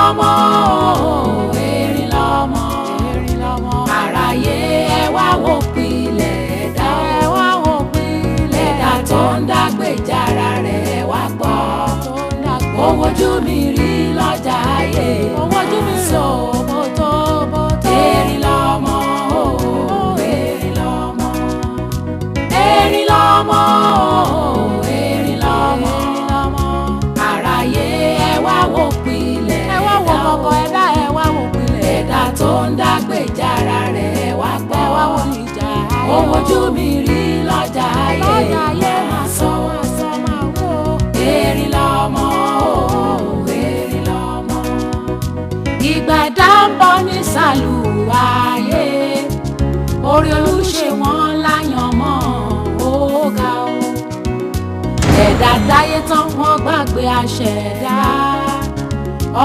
Lọ́mọ o, erin lọ́mọ, erin lọ́mọ. Àráyé, ẹ wá wò pilẹ̀ ẹ̀dá, ẹ wá wò pilẹ̀ ẹ̀dá tó ń dágbèjára rẹ̀. Ẹ wá gbọ́ ohun ojú mi rí lọ́jà ayé. Ohun ojú mi sọ bótó bótó. Erin lọ́mọ o, erin lọ́mọ, erin lọ́mọ o, erin lọ́mọ. Àráyé, ẹ wá wò pilẹ̀, ẹ wá wò kọ̀kọ̀ ẹ̀dá, ẹ wá wò pilẹ̀ ẹ̀dá tó ń dágbèjára rẹ̀. Ẹ wá gbọ́, ẹ wá wò ìjà ohun ojú mi rí lọ́jà ayé. Máa sọ erin lọ́mọ o, erin lọ́mọ. Ìgbà ẹ̀dá ń bọ̀ ní sàlùwàyé, orí olùṣe wọn láyàn mọ́ ó ga o. Ẹ̀dá dáyé tán, wọ́n gbàgbé àṣẹ̀dá.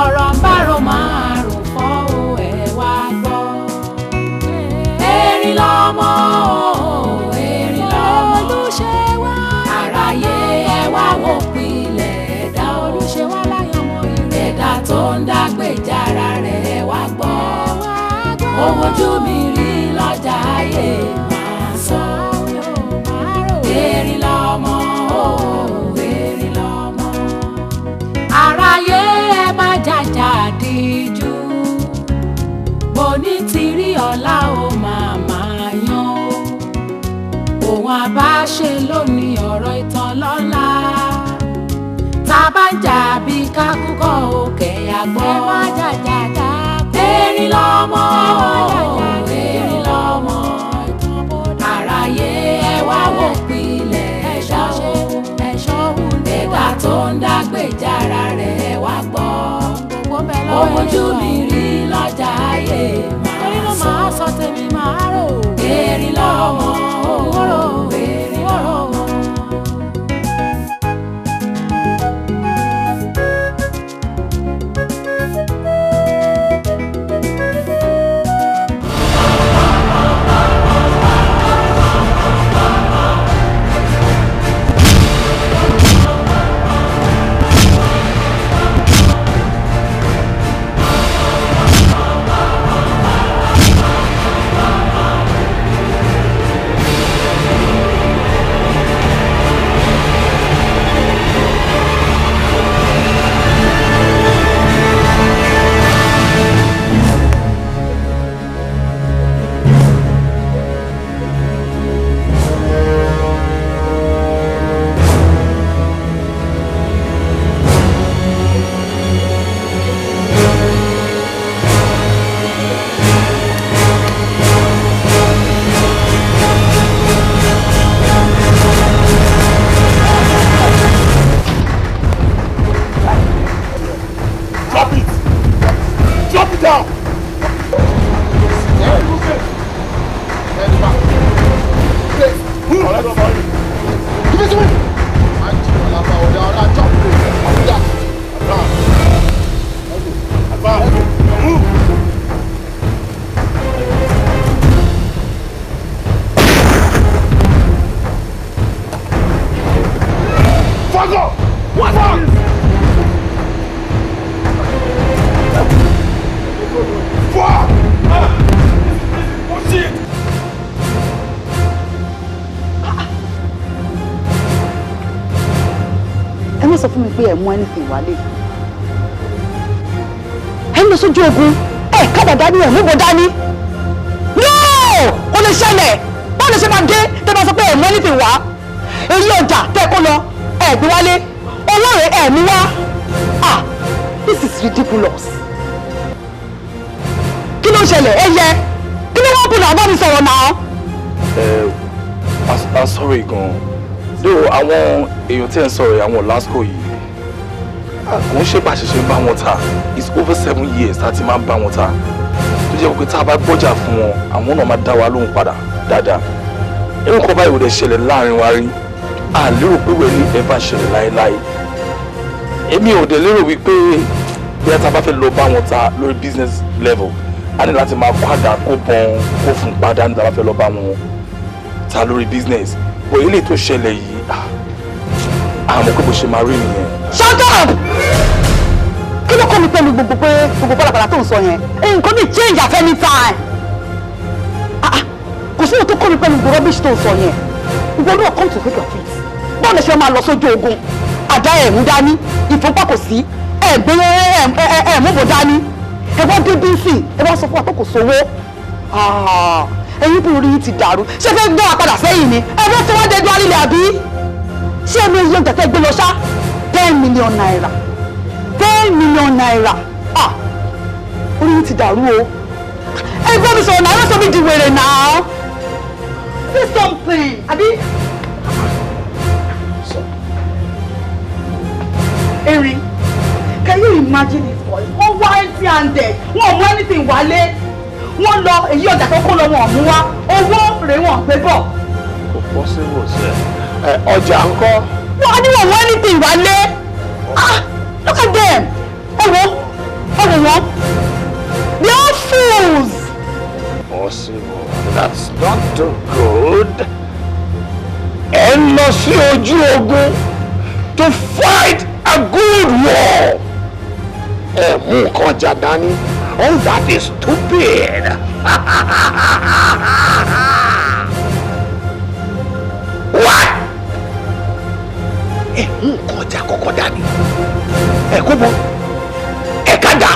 Ọ̀rọ̀ ń bárò máa rò fọ́ o, ẹ̀ wá gbọ́. Erin lọ́mọ o, erin lọ́mọ. Àráyé, ẹ wá wò pilẹ̀ ẹ̀dá, ẹ̀dá tó ń dágbèjára rẹ̀. Ẹ wá gbọ́ ohun ojú mi rí lọ́jà ayé. Máa sọ erin lọ́mọ o, erin lọ́mọ. Àráyé, ẹ má jàjà díjú. Bòní ti rí, ọ̀la ó máa máa yan o. Òun àbáṣe lónìí, ọ̀rọ̀ ìtàn lọ́la. Tá a bá ń jà bí kákúkọ̀ òkè àgbọ̀. Ẹ má jàjà jà. Erin lọ́mọ, erin lọ́mọ. Àráyé, ẹ wá wò pilẹ̀ ẹ̀dá o, ẹ̀dá tó ń dágbèjára rẹ̀. Ẹ wá gbọ́ ohun ojú mi rí lọ́jà ayé. Máa sọ erin lọ́mọ, erin lọ́mọ. Drop it! Drop it down! Give it to me. Advance! Move! Fuck off! What the? Fuck! Ah! Oh shit! Ẹ má sọ fún mi pé ẹ mú anything wálé. Ẹ ń lọ sójú ogun, ẹ kádà dání, ẹ mú bọ dání. No, kò lè ṣẹlẹ̀. Báwo lè ṣe máa dé tẹ́ bá sọ pé ẹ mú anything wá? Èyí ọjà tẹ́ kó lọ, ẹ gbé wálé, owó rẹ̀ ẹ mú wá. Ah, this is ridiculous. Kí ló ń ṣẹlẹ̀? Ẹ yẹ kí ló wọ́n kùnà bá mi sọ̀rọ̀ náà. Ẹ I'm sorry gan. Though àwọn èèyàn tí ẹ̀ ń sọ̀rọ̀ yìí, àwọn Lasco yìí, kò ń ṣe bá ṣẹ̀ṣẹ̀ bá wọn ta. It's over 7 years tá a ti máa ń bá wọn ta, tó jẹ́ pé tá a bá gbọ́jà fún wọn, àwọn náà máa dá wa lóhùn padà dáadáa. Irú nǹkan báyìí ò dẹ̀ ṣẹlẹ̀ láàrin wa rí. A lérò pé wẹ́ẹ́ ní ẹ bá ṣẹlẹ̀ láéláé. Èmi ò dẹ̀ lérò wípé bí a ta bá fẹ́ lọ bá wọn ta lórí business level, a ní láti máa kó àdá, kó bọn, kó fún padà ní tá a bá fẹ́ lọ bá wọn ta lórí business. Bọ̀ ilé tó ṣẹlẹ̀ yìí, àmọ́ pé bó ṣe máa rí nìyẹn. Shut up! Kí ló kọ́ mi pẹ̀lú gbogbo pé gbogbo pálapàla tó ń sọ yẹn? Nǹkan ní change at any time. Kò sí ohun tó kọ́ mi pẹ̀lú gbogbo rubbish tó ń sọ yẹn. Ìwọ náà come to think of it. Báwo lè ṣe máa lọ sójú ogun? Àdá ẹ̀ mú dání, ìfúnpá kò sí, ẹ̀ gbé ẹ̀ mú bò dání. Ẹ wá dé bí sí, ẹ wá sọ fún wa pé kò sówó. Ẹ̀yin bí orí yìí ti dàrú. Ṣé fẹ́ gbọ́ àpadà sẹ́yìn ni? Ẹ fẹ́ tí wọ́n dé dúró lílẹ̀ àbí? Ṣé ẹnu iye ọjà tẹ́ gbé lọ ṣá? 10 million naira. 10 million naira. Ah! Orí yìí ti dàrú o. Ẹ gbọ́ mi sọ̀rọ̀ náà, ẹ sọ mi di wèrè náà. Say something, àbí? Erin, can you imagine this boy? Wọ́n wá empty handed, wọ́n ò mú anything wálé. Wọ́n lọ èyí ọjà tó kó lọ wọn ò mú wá. Owó rèé wọn gbé bọ̀. Kò possible sẹ́. Ẹ ọjà ńkọ́? Wọ́n ní wọ́n mú anything wálé. Ah, look at them. Ẹ wo, ẹ wò wọ́n. They are fools. Possible. That's not too good. Ẹ ń lọ sí ojú ogun to fight a good war. Ẹ mú nǹkan jà dání. All that is stupid. What? Ẹ mú nǹkan jà kọ́kọ́ dání. Ẹ kó bọ̀. Ẹ ká dà.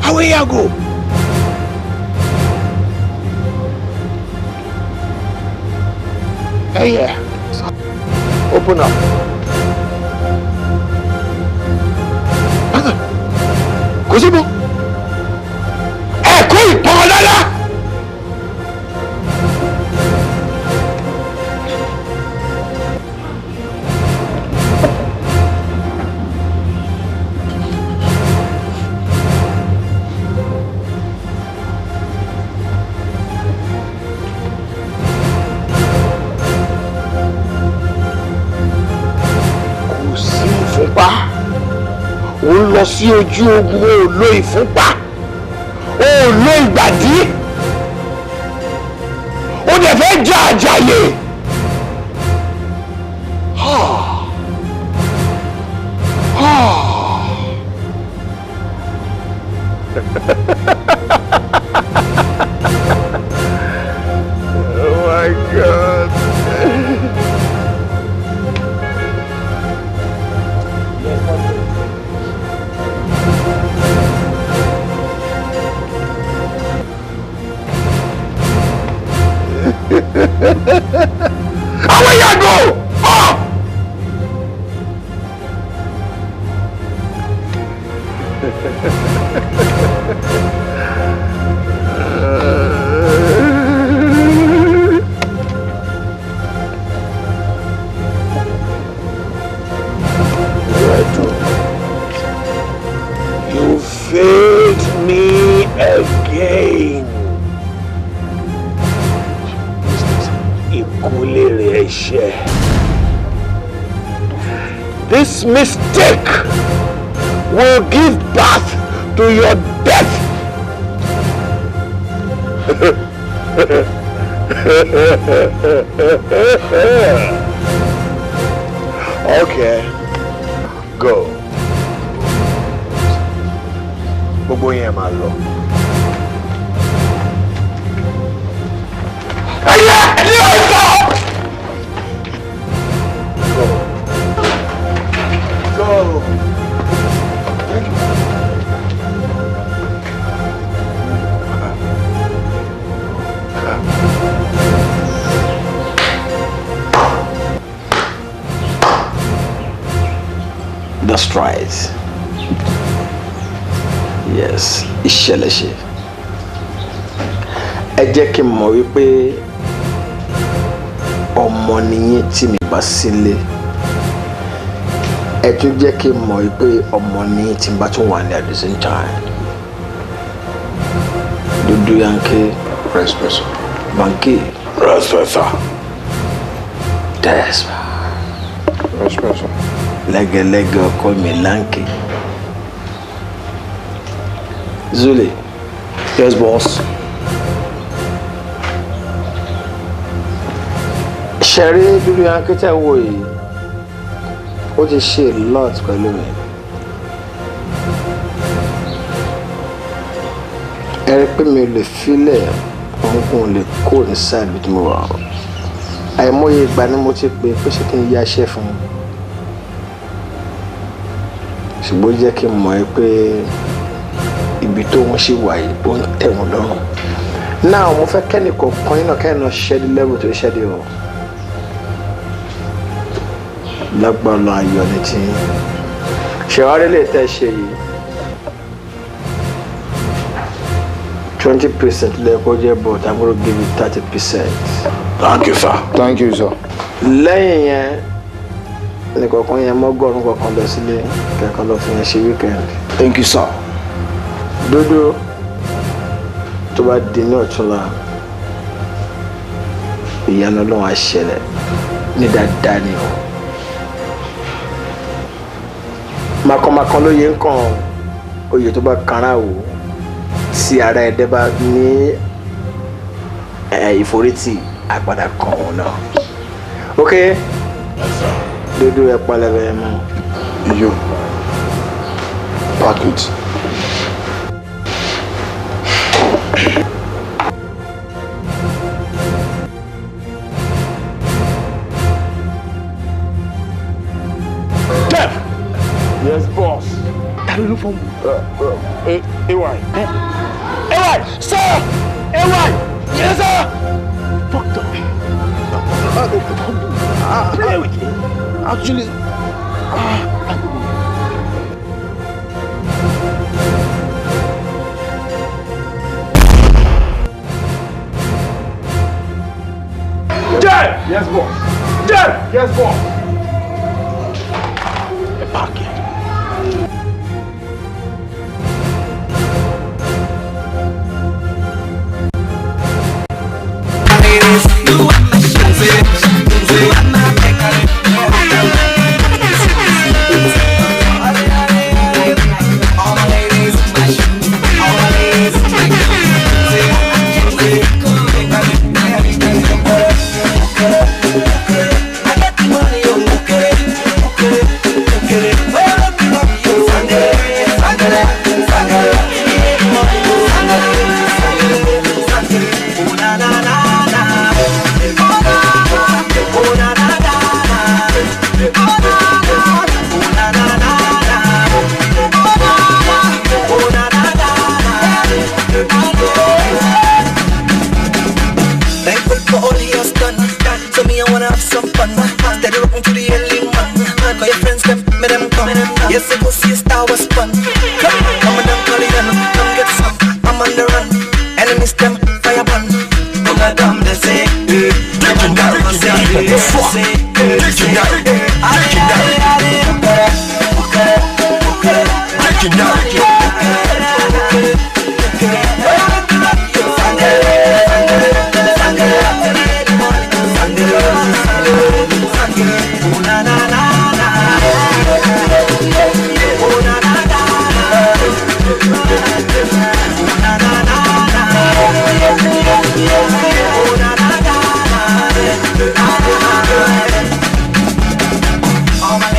How will you go? Hey, yeah. Open up. Kò síbo. Ẹ kó ìpọn lọ́la. Kò sí ìfúnpá. Ó ń lọ sí ojú ogun, ó lo ìfúnpá, ó lo ìgbàdí, ó dẹ̀ fẹ́ jà àjàyè. Ah. Ah. Oh my God. Àwọn yàgò! Ah! Redo, you failed me again. Ikú lèrè ẹ̀ṣẹ̀. This mistake will give birth to your death. Okay, go. Gbogbo yẹn máa lọ. Ẹyẹ ní ọjọ́. Go. Go. Thank you. That's right. Yes, ìṣẹ̀lẹ̀ ṣe. Ẹ jẹ́ kí n mọ̀ wípé ọmọ nìyẹn tí mi bá sílé. Ẹ tún jẹ́ kí n mọ̀ wípé ọmọ nìyẹn tí n bá tún wà ní at the same time. Dúdú Yankee. Respect, sir. Banky. Respect, sir. Despa. Respect, sir. Lẹ́gẹ̀lẹ́gẹ̀ ọkọ mi láǹkì. Zuli. Yes, boss. Ṣẹ̀rí Dúdú Yankee tẹ̀ ń wò yìí. Ó ti ṣe a lot pẹ̀lú mi. Ẹ rí pé mi ò lè filẹ̀, òun kò lè kó ní sáà ibi tí mo wà. Àìmọye ìgbà ni mo ti pè é pé ṣé kí n yáṣẹ́ fún un. Ṣùgbọ́n ó jẹ́ kí n mọ̀ ẹ́ pé ibi tó ń ṣì wà yìí ó ń tẹ̀ wọ́n lọ́rùn. Náà mo fẹ́ kẹ́ni kọ̀ọ̀kan yín náà kẹ́ni náà ṣiṣẹ́ dé level tó ṣiṣẹ́ dé o. Lágbára ayọ̀ ni tí ṣèwárí lè tẹ́ ṣe yìí 20% lẹ́ẹ̀kọ́ jẹ́, but I'm gonna give you 30%. Thank you, sir. Thank you, sir. Lẹ́yìn yẹn nìkọ̀ọ̀kan yẹn mọ́gọ́rùn kọ̀ọ̀kan lọ sílé kẹ̀kọ́ lọ fi yẹn ṣe weekend. Thank you, sir. Dúdú, tó bá di ní ọ̀túnla, ìyanu Ọlọ́run á ṣẹlẹ̀ ní dáadáa ni o. Makọmakọ ló yẹ ń kàn oyè tó bá kanra wò tí ara ẹ̀dẹ́ bá ní ìforítì àpàdà kan òun náà. Ok, dúdú, ẹ palẹ̀ ẹ mọ́. Iyo, pack it. Jeff! Yes, boss. Ta ló ló fọ́ mu? AY. AY! Sir! AY! Yes, sir! Fucked up. Play with me. Actually, Jeff! Yes, boss. Jeff! Yes, boss. Pack it. Thankful for all he has done. So me, I wanna have some fun. Steady rocking to the early man. Call your friends, them, make them come. Yes, it was siesta was fun. Come on down, call it done. Come get some. I'm on the run. Enemies, them, fire burn. Oh, my damn, they say. Taking down, fuck. Taking down, taking down, taking down. All my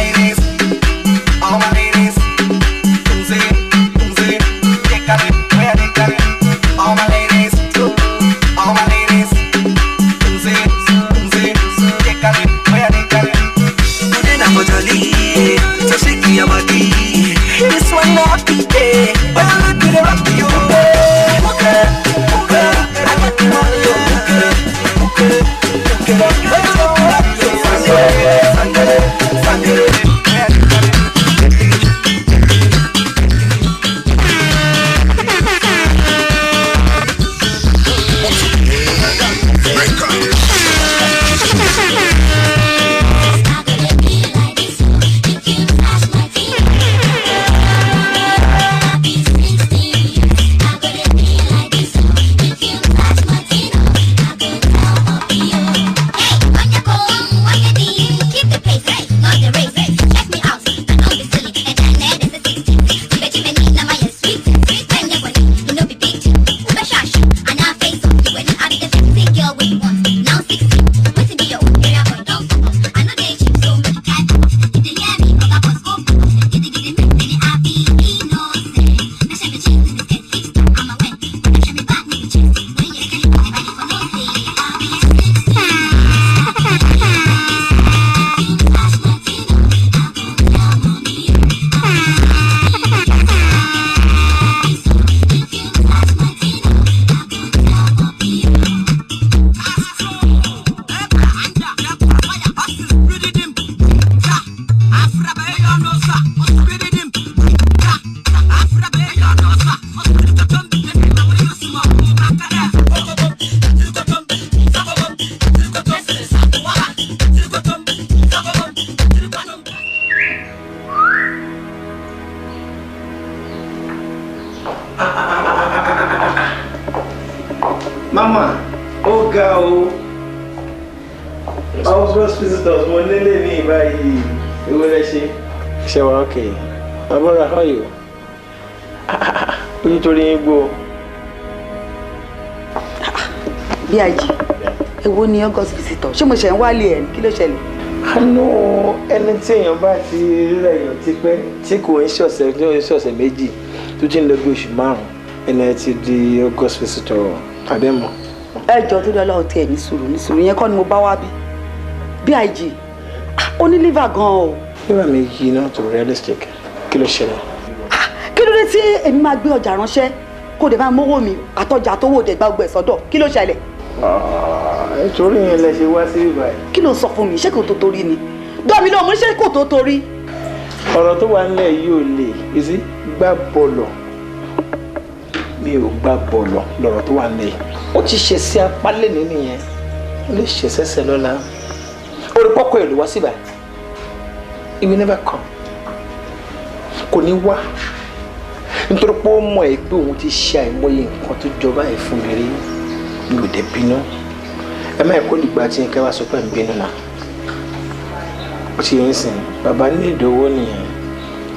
August visitors mo nílé ní ìbáyìí ewu lẹ ṣe. Ṣé wàá okay? Abọ́ra, how are you? Ojú torí yín gbó. B.I.G. Èwo ni August visitor? Ṣé mo ṣe ń wálé ẹ̀? Kí ló ṣẹlẹ̀? Àánú ẹni tí èèyàn bá ti rírẹ̀ èèyàn ti pẹ́ tí kò ń ṣọ̀sẹ̀ tí ó ń ṣọ̀sẹ̀ méjì tó ti ń lọ bí oṣù márùn-ún, ẹni ẹ ti di August visitor àbẹ́mọ̀. Ẹ jọ tó dọ́là ọtí ẹ̀ ní sùúrù, ní sùúrù yẹn kọ́ ni mo bá wá bí. B.I.G. Ó ní liver gan o. Liver mi yìí náà tó realistic. Kí ló ṣẹlẹ̀? Kí ló dé tí èmi máa gbé ọjà ránṣẹ́ kó dẹ̀ máa mówó mi àtọjà tó wò dẹ̀ gba gbogbo ẹ̀ sọ́dọ̀? Kí ló ṣẹlẹ̀? Torí yẹn lẹ ṣe wá sí ibà yìí. Kí ló sọ fún mi? Ṣé kò tó torí ni? Dọ́mi ló mú, ṣé kò tó torí? Ọ̀rọ̀ tó wà nílẹ̀ yìí ò lè ìsí gbá bọ̀lọ̀. Mi ò gbá bọ̀lọ̀ lọ̀rọ̀ tó wà nílẹ̀ yìí. Ó ti ṣe sí apá lẹ́nu nìyẹn. Ó lè ṣe sẹ́sẹ̀ lọ́la. Orí pọ́kọ ẹ̀ ló wá síbà. It will never come. Kò ní wá. Nítorí pé ó mọ̀ ẹ́ pé òun ti ṣe àìmọye nǹkan tó jọba ẹ̀ fún mi rí. Mi ò dẹ̀ bínú. Ẹ má kó dìgbà tí nǹkan wá sọ pé ń bínú náà. Ó ti yẹn sìn, bàbá ní ìdòwò nìyẹn.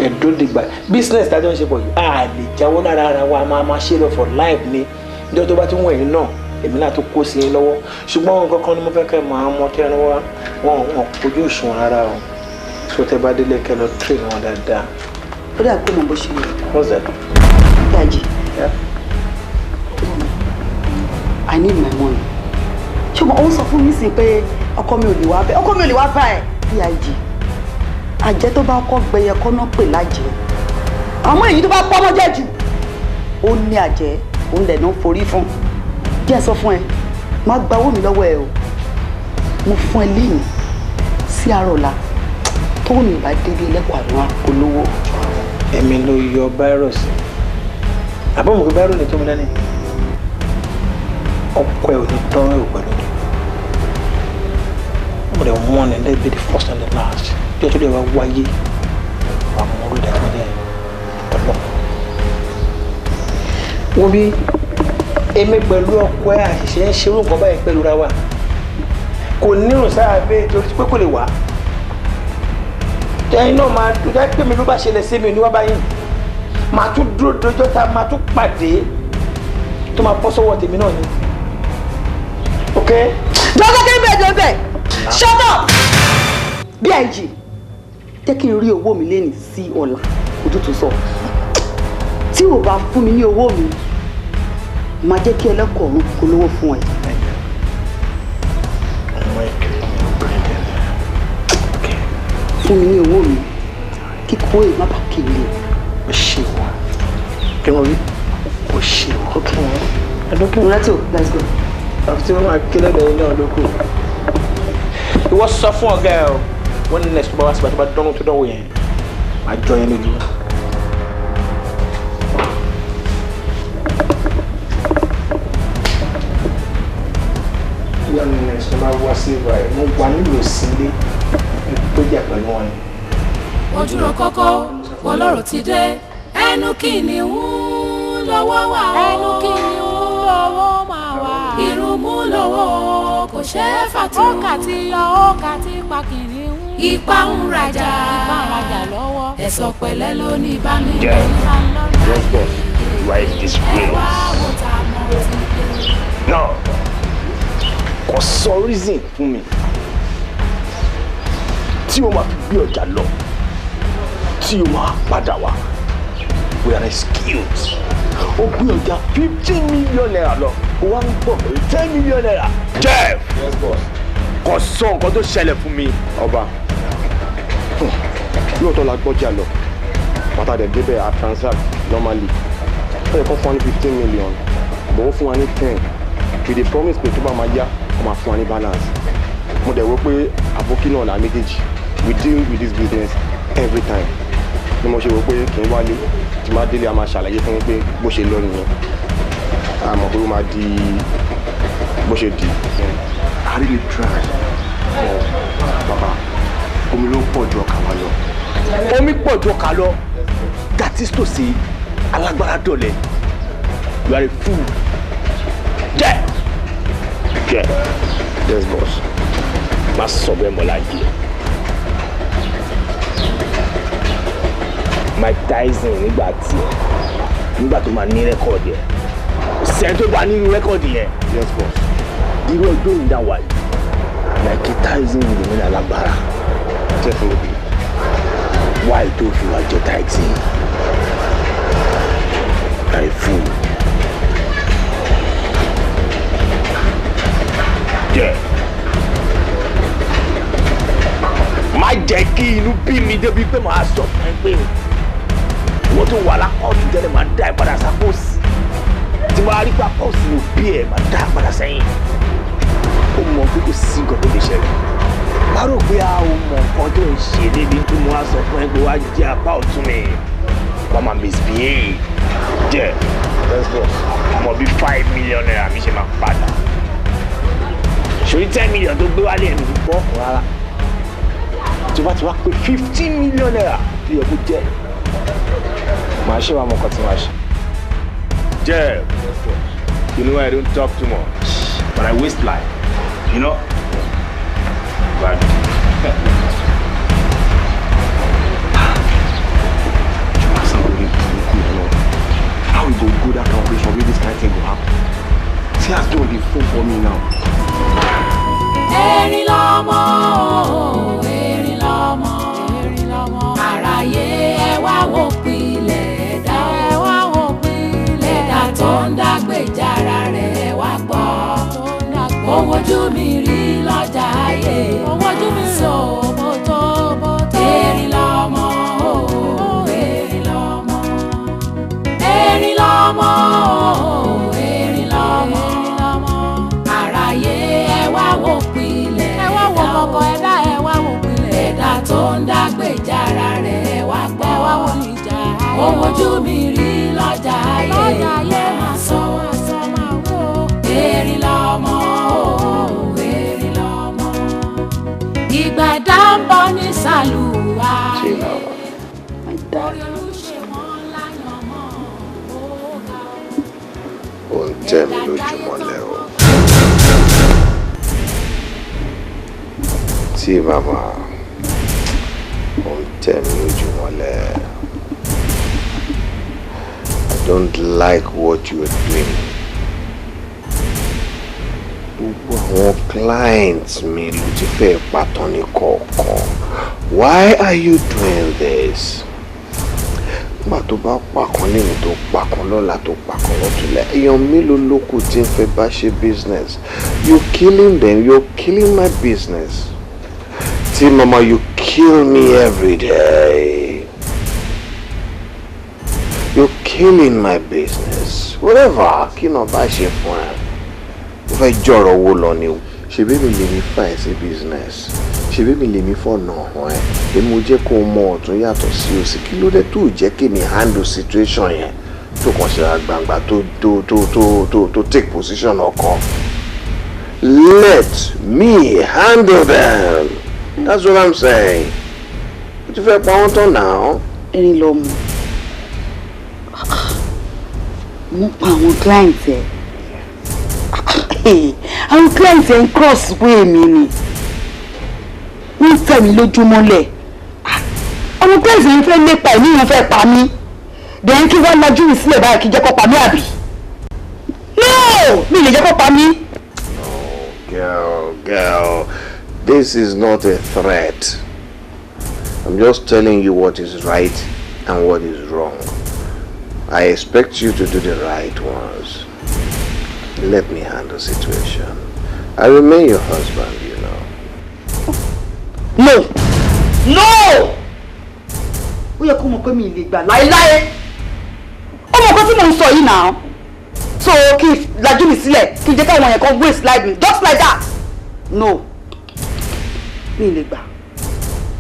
Ẹ̀dó dìgbà. Business tájọ́ ń ṣe pọ̀ yìí, a lè jáwọ́ lára ara wa, a máa máa ṣe lọ for life ni. Ìjọ tó bá tún wọ̀nyí náà, èmi náà tó kó sí yín lọ́wọ́. Ṣùgbọ́n nǹkan kan ni mo fẹ́ kẹ́ mọ àwọn ọmọ tí ẹran wá, wọn kojú òṣùwọ̀n rárá o. Tó tẹ bá délé kẹ́ lọ train wọn dáadáa. Ó dà pé mo bó ṣe yẹ. What's that? B.I.G. Yeah. I need my money. Ṣùgbọ́n ó ń sọ fún mi sí pé ọkọ mi ò lè wá bẹ́ẹ̀. Ọkọ mi ò lè wá bá ẹ̀. B.I.G. Àjẹ́ tó bá kọ́ gbẹyẹ kọ́ náà pè lájẹ́. Àmọ́ èyí tó bá pọ́nmọ́ jẹ́ jù, ó ní àjẹ́, òun lẹ̀ náà forí fún. Jẹ́ sọ fún ẹ, má gba owó mi lọ́wọ́ ẹ o. Mo fún ẹ léyìn sí àárọ̀ ọ̀la. Tówó mi ò bá débi ẹlẹ́kọ̀ọ́ àwọn olówó. Èmi ló yọ fáírọ̀sì. Àbọ̀ mọ̀ pé báírò ni tó mi dání. Ọkọ ẹ ò ní tán ẹ ò pẹ̀lú mi. Mo dẹ̀ wọ́n ní let be the first and the last. Bí ọtún lè wá wáyé, wà á mọ orí ìdájọ́ jẹ́ ọlọ́. Wo bí èmi pẹ̀lú ọkọ ẹ àṣìṣe ń ṣerú nǹkan báyìí pẹ̀lú ra wa. Kò nírùn sára bẹ́ẹ̀ torí pé kò lè wá. Ẹyin náà máa dúró pé mi ló bá ṣẹlẹ̀ sí mi ní wá báyìí. Màá tún dúró dojọ́ ta máa tún pàdé tó máa bọ́ sọ́wọ́ tèmi náà ni. Okay? Jọ́sọ́ kí n bẹ̀ jọ́ bẹ̀. Shut up! B.I.G. Jẹ́ kí n rí owó mi lénìí sí ọ̀la, òtútù sọ. Tí o bá fún mi ní owó mi, màá jẹ́ kí ẹlẹ́kọ̀ọ́ ọ̀run polówó fún ẹ. Fún mi ní owó mi, kíkó èyí má bàa kiri. Ó ṣe wá. Kí wọ́n rí? Ó ṣe wá. Okay. Muratio, let's go. Àfi tí wọ́n máa ké lọ́dọ̀ yín náà ló kù. Ìwọ sọ fún ọ̀gá ẹ o, wọ́n ní next tó bá wá síbi àti bá dánwò tó dánwò yẹn, máa jọ yẹn lójú. Wọ́n ní next tó bá wá sí ibà yìí, mo wà nílò sílé tó jà pẹ̀lú wọn ni. Ojúrò kókó wọlọ́rọ̀ ti dé, ẹnu kìnìún lọ́wọ́ wà ó. Ẹnu kìnìún lọ́wọ́ máa wà. Ìrùmú lọ́wọ́ kò ṣe é fàtú. Ó kà ti yọ, ó kà ti pa kìnìún. Ipa ń rajà, ipa ń rajà lọ́wọ́. Ẹ̀sọ̀ pẹ̀lẹ́ ló ní bá mi. Yes, yes boss, you are a disgrace. No, kò sọ reason fún mi tí o máa fi gbé ọjà lọ, tí o máa padà wá. We are excused. O gbé ọjà 15 million naira lọ, o wá ń bọ̀ pẹ̀lú 10 million naira. Jeff! Yes boss. Kò sọ nǹkan tó ṣẹlẹ̀ fún mi. Ọba, lóòótọ́ la gbọ́jà lọ, bàtà dẹ̀ débẹ̀, a transact normally. Ó yẹ kó fún wa ní 15 million, but ó fún wa ní 10 with the promise pé tó bá máa yá, ó máa fún wa ní balance. Mo dẹ̀ wò pé àbókí náà là méjèèjì, we deal with this business every time, ni mo ṣe wò pé kì í wálé. Tí máa délé, a máa ṣàlàyé fún yín pé bó ṣe lọ nìyẹn. A mọ̀ pé ó máa di bó ṣe di. I really try. Bàbá, omi ló pọ̀ ju ọkà wa lọ. Omi pọ̀ ju ọkà lọ. That is to say, alágbára dọ̀lẹ̀. You are a fool. Jẹ́. Jẹ́. Yes boss. Má sọ bẹ́ẹ̀ mọ́ láyé. Mike Tyson nígbà tiẹ̀, nígbà tó máa ní record yẹn, kò sẹ́ni tó bá nínú record yẹn. Yes, boss. Irú ọjọ́ ìdá wà yìí, Mike Tyson lèmi náà lágbára. Definitely. Why tó fi wá jọ Tyson? Like fool. Yeah. Má jẹ́ kí inú bí mi débi pé màá sọ fún ẹ pé ìwọ́n tó wà lápá ọ̀tún tẹ́lẹ̀ máa dá ẹ padà sápò sí. Tí wàá rí pápá òsì ló bí ẹ, máa dá ẹ padà sẹ́yìn. Ó mọ pé kò sí nǹkan tó lè ṣẹlẹ̀. Má rò pé a ò mọ nǹkan tó ń ṣe débi tó mo wá sọ fún ẹ pé wá jẹ́ apá ọ̀tún mi. Wọ́n máa misbehave. Jẹ́. Yes, boss. Mọ bí ₦5 million mi ṣe máa padà. Ṣòrí 10 million tó gbé wálé ẹ̀mí gbọ́ rárá. Tó bá ti wá pé ₦15 million tó yẹ kó jẹ́, màá ṣe wàá mọ nǹkan tí màá ṣe. Jẹ́, you know I don't talk too much, but I waste life. But How we go go that kind of operation wey this kind thing go happen? See as John dey phone for me now. Erin lọ́mọ o, erin lọ́mọ, erin lọ́mọ. Àráyé, ẹ wá wò pilẹ̀ ẹ̀dá, ẹ wá wò pilẹ̀ ẹ̀dá tó ń dágbèjára rẹ̀, ẹ wá gbọ́. Ohun ojú mi rí lọ́jà ayé, ohun ojú mi sọ mo tó mo tó. Erin lọ́mọ o, erin lọ́mọ, erin lọ́mọ o, erin lọ́mọ. Àráyé, ẹ wá wò pilẹ̀, ẹ wá wò kọ̀kọ̀ ẹ̀dá, ẹ wá wò pilẹ̀ ẹ̀dá tó ń dágbèjára rẹ̀, ẹ wá gbọ́. Ẹ wá wò ìjà ohun ojú mi rí lọ́jà ayé, máa sọ máa wò. Erin lọ́mọ o, erin lọ́mọ. Ìgbà ẹ̀dá ń bọ̀ ní sàlùwà. Orí olùṣe wọn láyàn mọ́ ó ga. Ó ń tẹ̀ mí lójúmọ́lẹ̀ o. Tí màmá ó ń tẹ̀ mí lójúmọ́lẹ̀. I don't like what you are doing. Gbogbo àwọn clients mi ló ti fẹ́ pàtàn ní kọ̀ọ̀kan. Why are you doing this? Nígbà tó bá pàkan lẹ́yìn, tó pàkan lọ́la, tó pàkan lọ́túnlẹ̀, èèyàn mélòó ló kù tí ń fẹ́ bá ṣe business? You killing them, you're killing my business. Tí mama, you kill me every day. You're killing my business. Whatever, kí náà bá ṣe fún ẹ, mo fẹ́ jọ̀rọ̀ owó lọ ni. Ṣebí mi lèmi fà ẹ́ sí business, ṣebí mi lèmi fọ̀nà hàn ẹ́, èmi mo jẹ́ kó o mọ ọ̀tún yàtọ̀ sí òsì. Kí ló dé tó jẹ́ kí mi handle situation yẹn, tó kàn ṣe gbangba tó take position ọkọ? Let me handle them, that's what I'm saying. O ti fẹ́ pa wọ́n tán náà. Erin lọ mú mo pa àwọn client ẹ, àwọn client ẹ ń cross way mi ni, wọ́n fẹ́ mi lójúmọ́lẹ̀. Àwọn client ẹ ń fẹ́ lépa ẹ̀mí, wọn fẹ́ pa mí. Then kí wọ́n lajú mi sílẹ̀ báyìí, kí jẹ́ kó pa mí àbí? No, mi lè jẹ́ kó pa mí. Girl, girl, this is not a threat. I'm just telling you what is right and what is wrong. I expect you to do the right ones. Let me handle the situation. I remain your husband. No, no, ó yẹ kó mọ̀ pé mi lè gbà láéláé. Ó mọ̀ nǹkan tí mò ń sọ yìí náà. So kí n lajú mi sílẹ̀, kí n jẹ́ káwọn yẹn kan waste life mi just like that? No, mi lè gbà,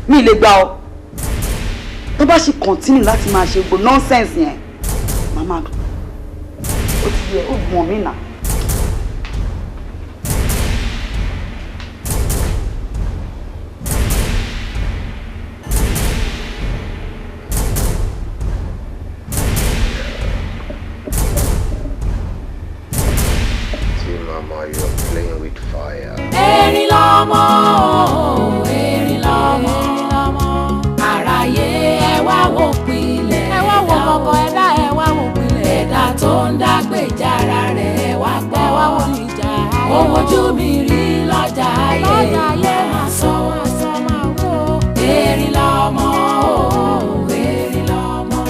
mi lè gbà ọ. Tó bá ṣe continue láti máa ṣe gbogbo nonsense yẹn, màmá, ó ti yẹ ó mọ̀ mí náà. See, Mama, you're playing with fire. Erin lọ́mọ. mi rí lọ́jà ayé máa sọ erin lọ́mọ o, erin lọ́mọ.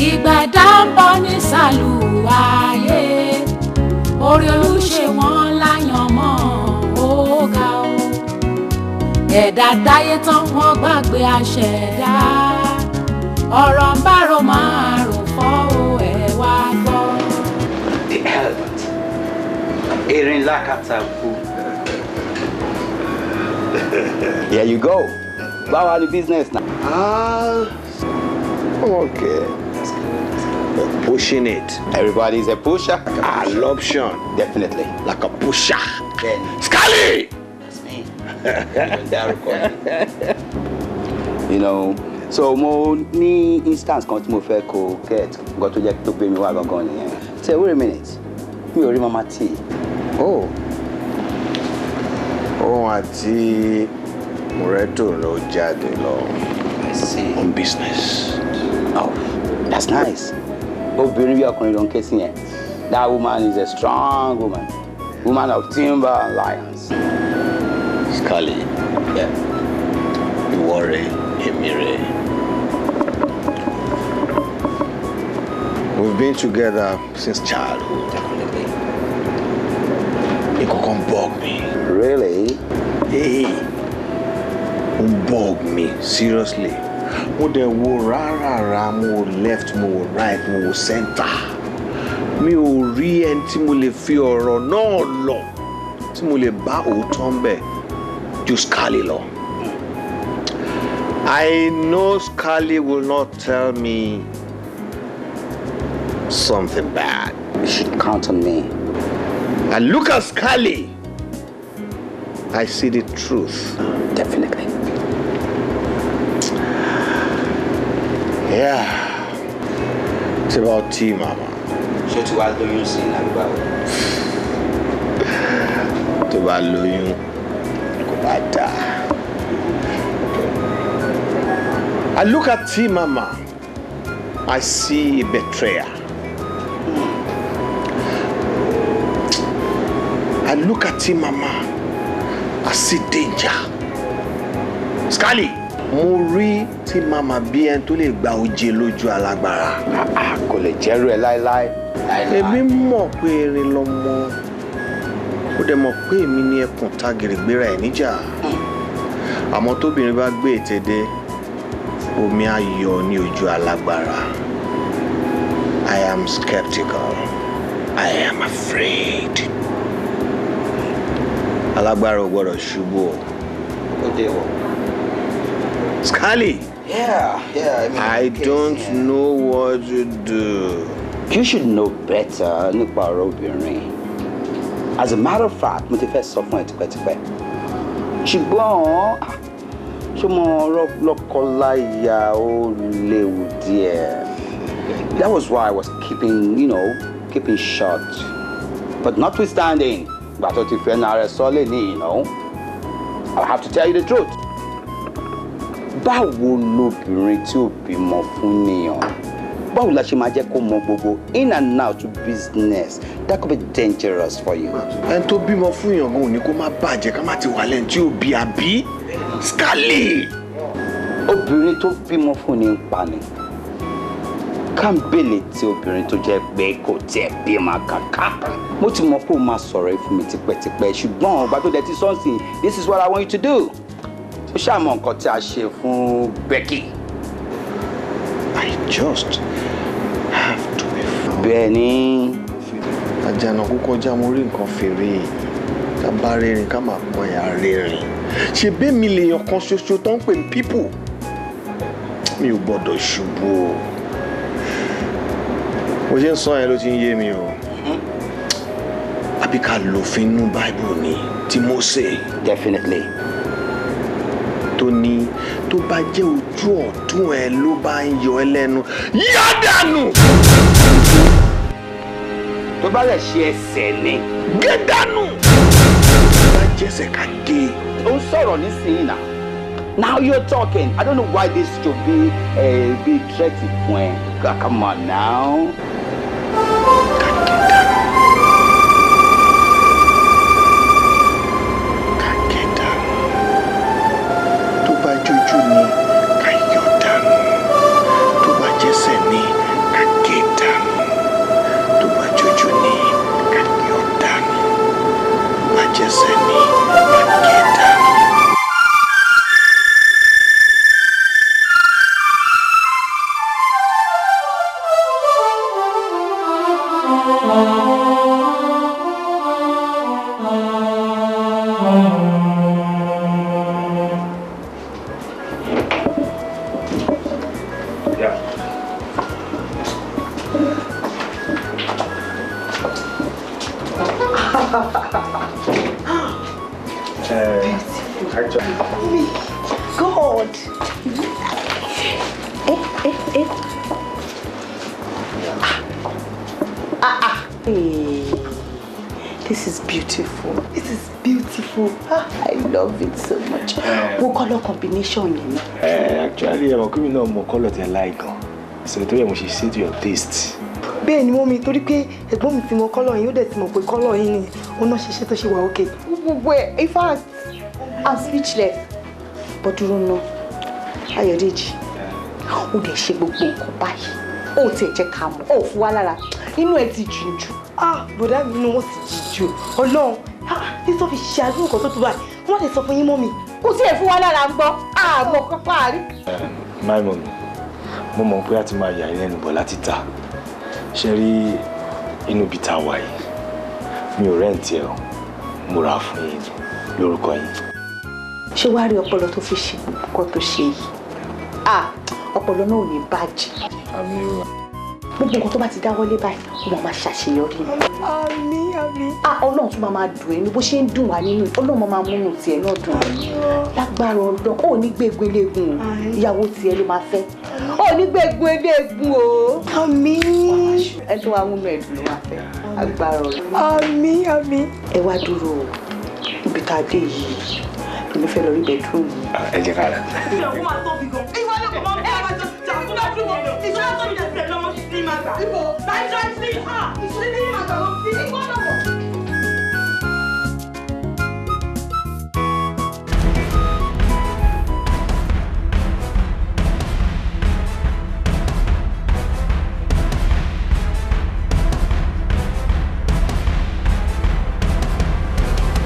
Ìgbà ẹ̀dá ń bọ̀ ní sàlùwàyé, orí olúṣe wọn láyàn mọ́ ó ga o. Ẹ̀dá dáyé tán wọ́n gbàgbé àṣẹ̀dá, ọ̀rọ̀ ń bárò máa rò fọ́ o, ẹ̀ wá gbọ́. The elephant. Erin lákàtàkù. Here you go. Báwa ni business now? Ah, okay. That's good. That's good. We're pushing it. Everybody's a pusher. An option. Definitely. Like a pusher. Then. Scully! That's me. Dárúkọ mi. You know, so mo ní instance kan tí mo fẹ́ kó get nǹkan tó jẹ́ tó gbé mi wá gangan nìyẹn. Say, wait a minute, mi ò rí Mama T. Oh. Òun àti Moreto ló jáde lọ. I see. On business. Oh, that's nice. Obìnrin bí ọkùnrin ló ń ké sí yẹn. That woman is a strong woman. Woman of timber and lions. Scully. Yeah. Ìwọ rè, èmi rè. We've been together since childhood. Definitely. Nǹkan bug me. Really? Hey, ó bug me seriously. Mo dẹ̀ wo rárá, mo wo left, mo wo right, mo wo center. Mi ò rí ẹni tí mo lè fi ọ̀rọ̀ náà lọ, tí mo lè bá òótọ́ ń bẹ̀ ju Scully lọ. I know Scully will not tell me something bad. You should count on me. I look at Scully, I see the truth. Definitely. Yeah. It's about tea, Mama. Ṣé tí wàá lóyún sí i lágbà o? Tó bá lóyún, kò bá dáa. I look at tea, Mama. I see a betrayer. I look at tea, Mama. I see danger. Scully, mo rí tí màmá bí ẹni tó lè gba oje lójú alágbára. Kò lè jẹ́rú ẹ láéláé. Èmi mọ̀ pé erin lọmọ. Ó dẹ̀ mọ̀ pé èmi ni ẹkùn tagìrì gbéra ẹ̀ níjà. Àmọ́ tóbìnrin bá gbé ètè dé, omi á yọ ní ojú alágbára. I am skeptical. I am afraid. Alágbára ò gbọ́dọ̀ ṣubú o. Ó dé wọ̀. Scully. Yeah, I mean, I don't know what to do. You should know better nípa ọ̀rọ̀ obìnrin. As a matter of fact, mo ti fẹ́ sọ fún ẹ tipẹ́tipẹ́. Ṣùgbọ́n ṣé mo ọ̀rọ̀ lọ́kọláya ó léwu díẹ̀. That was why I was keeping short. But notwithstanding, ìgbà tó ti fẹ́ náà rẹ sọ lé ní, I have to tell you the truth. Báwo lobìnrin tí ò bímọ fún nìyàn? Báwo la ṣe máa jẹ́ kó mọ gbogbo in and out business? That could be dangerous for you. Ẹni tó bímọ fún èèyàn gan ò ní kó má bàjẹ́ ká má ti wà lẹ́nu tí ò bí àbí? Scully! Obìnrin tó bímọ fún ni ń pa ni. Kámbélé tí obìnrin tó jẹ́ pé kò tiẹ̀ bímọ kankan. Mo ti mọ̀ pé o máa sọ̀rọ̀ yìí fún mi tipẹ́tipẹ́, ṣùgbọ́n ọgbà tó dẹ̀ ti sọ́ọ̀sì, this is what I want you to do. Ó ṣàmọ̀ nǹkan tí a ṣe fún Becky. I just have to be frank. Bẹ́ẹ̀ ni. Àjànàkú kọjá mo rí nǹkan fèrè. Ká bá rẹ́rìn ká máa pọn ẹ̀yà rẹ́rìn. Ṣé bẹ́ẹ̀ mi lèèyàn kan ṣoṣo tó ń pè ní people? Mi ò gbọ́dọ̀ ṣubú o. Mo ṣe ń sọ yẹn ló ti ń yé mi o. Àbí ká lòfin inú Bible ni ti Mósè. Definitely. Tó ní tó bá jẹ́ ojú ọ̀tún ẹ ló bá ń yọ ẹ lẹ́nu, yá dànù. Tó bá lè ṣe ẹsẹ̀ ni. Gé dànù. Tó bá jẹ́sẹ̀ ká gé. Ó ń sọ̀rọ̀ nísìnyí náà. Now you're talking. I don't know why this should be a big threat fún ẹ. Come on now. Ká gé dànù. Actually. Oh my God. Eh, eh, eh. Ah, ah. Hey. This is beautiful. This is beautiful. Ah, I love it so much. Wo color combination yẹn náà. Actually, ẹ mọ̀ kí mi náà mọ colour tẹ like gan. So torí ẹ mo ṣe ṣe to your taste. Bẹ́ẹ̀ ni, mummy, torí pé ẹ̀gbọ́n mi ti mọ colour yín, ó dẹ̀ ti mọ̀ pé colour yín ni ó náà ṣiṣẹ́ tó ṣe wà òkè. Gbogbo ẹ̀, in fact, I'm speechless. But dúró ná, Ayọ̀dèjì, ó dẹ̀ ṣe gbogbo nǹkan báyìí. Ó tiẹ̀ jẹ́ ká mọ̀, ó fún wa lára. Inú ẹ̀ ti jìn jù. Ah, bọ̀dá mi, inú wọn sì jì jù. Ọlọ́run, ah, ní tó fi ṣe àdúgbò kan tó tó báyìí, wọ́n lè sọ fún yín, mummy. Kò sí ẹ̀ fún wa lára ń gbọ́, àmọ́ kọ́kọ́ àrí. My mummy, mo mọ̀ pé a ti máa yà yín lẹ́nu bọ̀ láti ta. Ṣé rí inú ibi tá a wà yìí? Mi ò rent ẹ̀ o, mo rà á fún yín lórúkọ yín. Ṣé wàá rí ọpọlọ tó fi ṣe gbogbo nǹkan tó ṣe yìí? Ah, ọpọlọ náà ò ní bàjẹ́. Àmín o. Gbogbo nǹkan tó bá ti dáwọ́lé báyìí, ó máa máa ṣàṣeyọrí ni. Àmín, àmín. Ah, Ọlọ́run tún máa máa dùn ẹ́ ní bó ṣe ń dùn wá nínú, Ọlọ́run máa máa múnú tiẹ̀ náà dùn. Lágbára Ọlọ́run, ó ní gbégun eléegun o, ìyàwó tiẹ̀ ló máa fẹ́. Ó ní gbégun eléegun o. Àmín. Ẹ tó wá múnú ẹ̀ dùn ló máa fẹ́. Agbára Ọlọ́run. Àmín, àmín. Ẹ wá dúró o, ibi tá a dé yìí, èmi fẹ́ lọ rí bedroom mi. Ẹ jẹ́ ká lọ. Ìyàwó máa tóbi gan. Ìwọ ló kọ́ máa ń bá wa jọ jàǹkú dúró. Ìṣúná tóbi jẹ́ sílẹ̀ lọ́mọ sí máa gbà. Ibo láìsí sí ha ìṣúná ní màgbà lọ sí ìgbọ́dọ̀ wọ̀.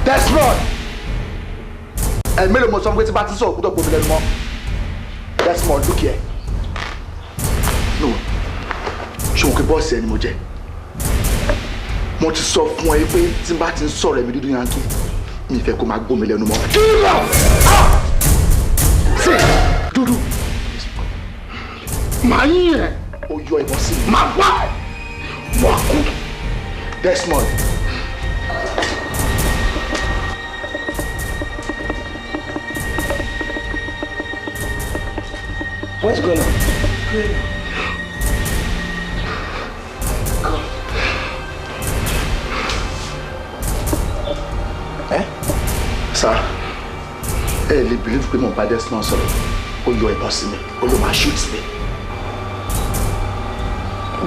Desmond, ẹ mélòó mo sọ fún pé tí bá ti sọ̀rọ̀ gbọ́dọ̀ gbomi lẹ́nu mọ́. Desmond, look here. No, ṣé òun kí boss ẹ ni mo jẹ́? Mo ti sọ fún ẹ pé tí n bá ti ń sọ̀rọ̀ ẹ̀mí dúdú yankí, mi fẹ́ kó máa gbómi lẹ́nu mọ́. Kí ló sí dúdú? Màá yín ẹ. Ó yọ ìbọn sí mi. Màá wá wà kú. Desmond. What's going on? Eh? Sir, ẹ lè believe pé mo bá Desmond sọ̀rọ̀, ó yọ ìbọn sí mi, ó ló máa shoot mi.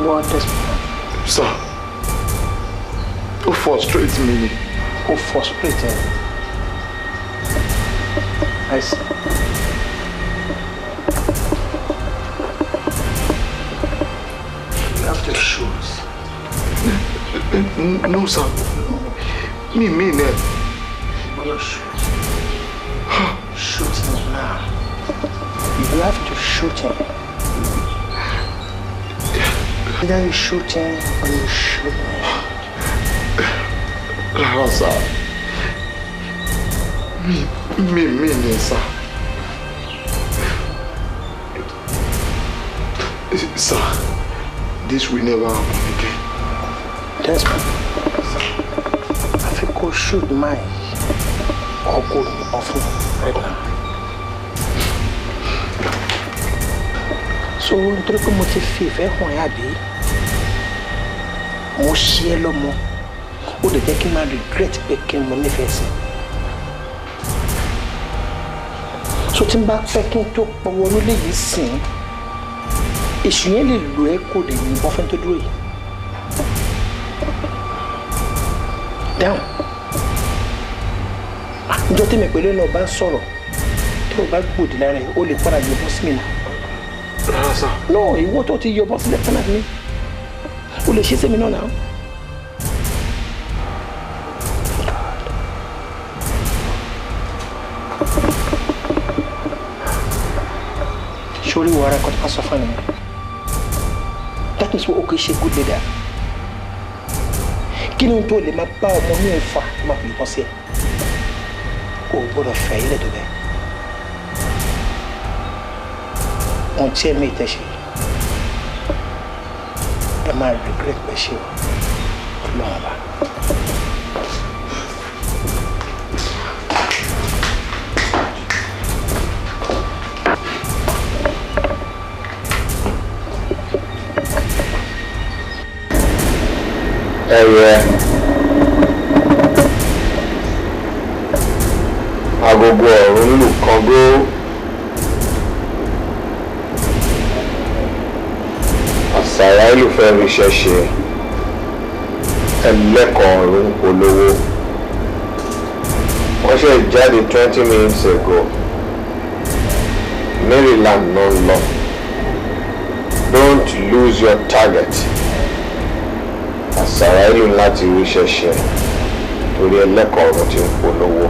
What, Desmond? Sir, ó frustrate mi ni. Ó frustrate ẹ. I see. You have to shoot. No, sir. Mi mean it. You shoot. Shoot him now. You have to shoot him. Either you shoot him or you shoot me. Rárá, sir. Mi mean it, sir. Sir, this will never happen again. Desmond, àfi kó shoot my or kó yìnbọn fún right now. So nítorí pé mo ti fi ìfẹ́ hàn ẹ́ àbí mo ṣe é lọ́mọ, ó lè jẹ́ kí n máa regret pé kí n mo nífẹ̀ẹ́ sí. So tí n bá fẹ́ kí n tó pọ̀wọ́ nílé yìí sìn, èṣù yẹn lè lò ẹ́ kó lè yìnbọn fẹ́ tó dúró yìí. Dáhùn. Njọ́ tí mi pẹ̀lú ẹ̀ náà bá ń sọ̀rọ̀, tó o bá gbòdì lára ẹ̀, o lè padà yọbọ sí mi náà. Rárá, sir. No, ìwọ tó ti yọbọ sílẹ̀ fún mi, o lè ṣe sí mi náà náà. Sórí wo ara kan tó bá sọ fún mi. That means o kì í ṣe good leader. Kí ni ohun tó lè máa bá ọmọ mi ò fà tó máa fi yìnbọn sí ẹ? O gbọ́dọ̀ fẹ́ ilé tó bẹ́ẹ̀. Ohun tí ẹ̀mí ìtẹ̀ṣe, ẹ máa regret pẹ̀ ṣe o, Ọlọ́run ọba. Ẹyẹ agogo ọ̀run lù kángbó. Àsàrà ìlú fẹ́ ríṣẹ́ ṣe, ẹlẹ́kọ̀ọ́ ọ̀run polówó. Wọ́n ṣe jáde 20 minutes ago. Maryland ló ń lọ. Don't lose your target. Àsàrà ìlú láti ríṣẹ́ ṣe torí ẹlẹ́kọ̀ọ́ ọ̀run ti ń polówó.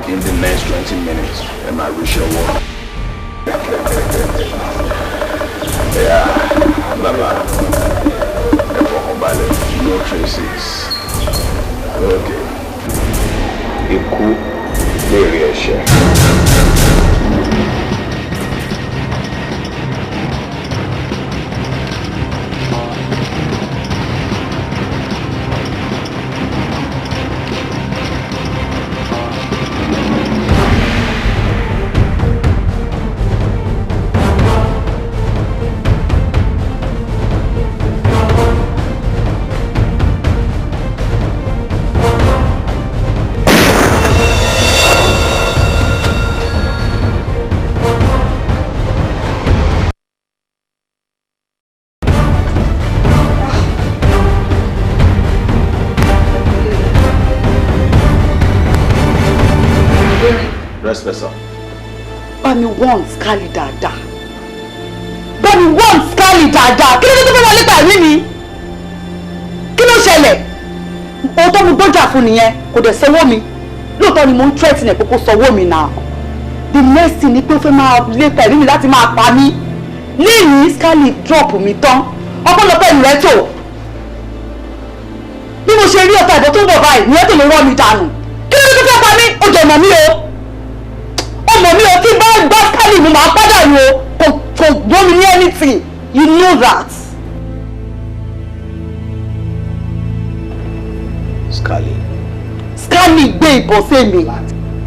In the next 20 minutes, ẹ máa ríṣẹ́ wọ́. Yeah, bàbá, ẹ fọkàn balẹ̀, no traces. Okay. Ikú lè rí ẹ̀ṣẹ̀. Respect, sir. Bá mi wọ́n Skali dáadáa, bá mi wọ́n Skali dáadáa. Kí ló dé tó fẹ́ wọlé tàbí mi? Kí ló ṣẹlẹ̀? Òótọ́ mo gbọ́jà fún nìyẹn, kò dẹ̀ sanwó mi. Lóòótọ́ ni mo ń threaten ẹ̀ pé kó sanwó mi náà. The next thing ni pé ó fẹ́ máa lé tẹ̀lé mi láti máa pa mí. Lẹ́yìn Skali drop mi tán, ọpẹ́lọpẹ́ ìrẹ́tò bí mo ṣe rí ọ̀tá ìbọn tó ń bọ̀ báyìí, ìrẹ́tò ló rọ́ mi dànù. Kí ló dé tó fẹ́ pa mí? Ó jẹ́ mọ̀ mí o, ó mọ̀ mí o. Tí bá gbá Skali mo máa pàdánù o. Kò gbọ́ mi ní anything, you know that. Skali. Skali gbé ìbọn sí mi.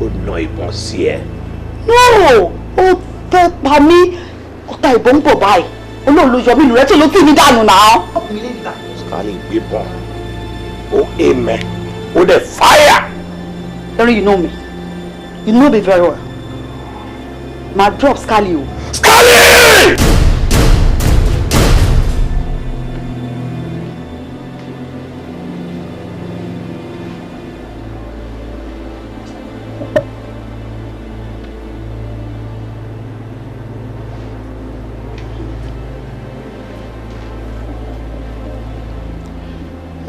Ó na ìbọn sí ẹ? No, ó fẹ́ pa mí. Ọ̀tá ìbọn ń bọ̀ báyìí, olóòlù ló yọ mí, lùrẹ́ tó ló tì mí dànù náà. Skali gbébọn, ó aim ẹ, ó dẹ̀ fire. Larry, you know me. You know me very well. Ma drop Skali o. Skali!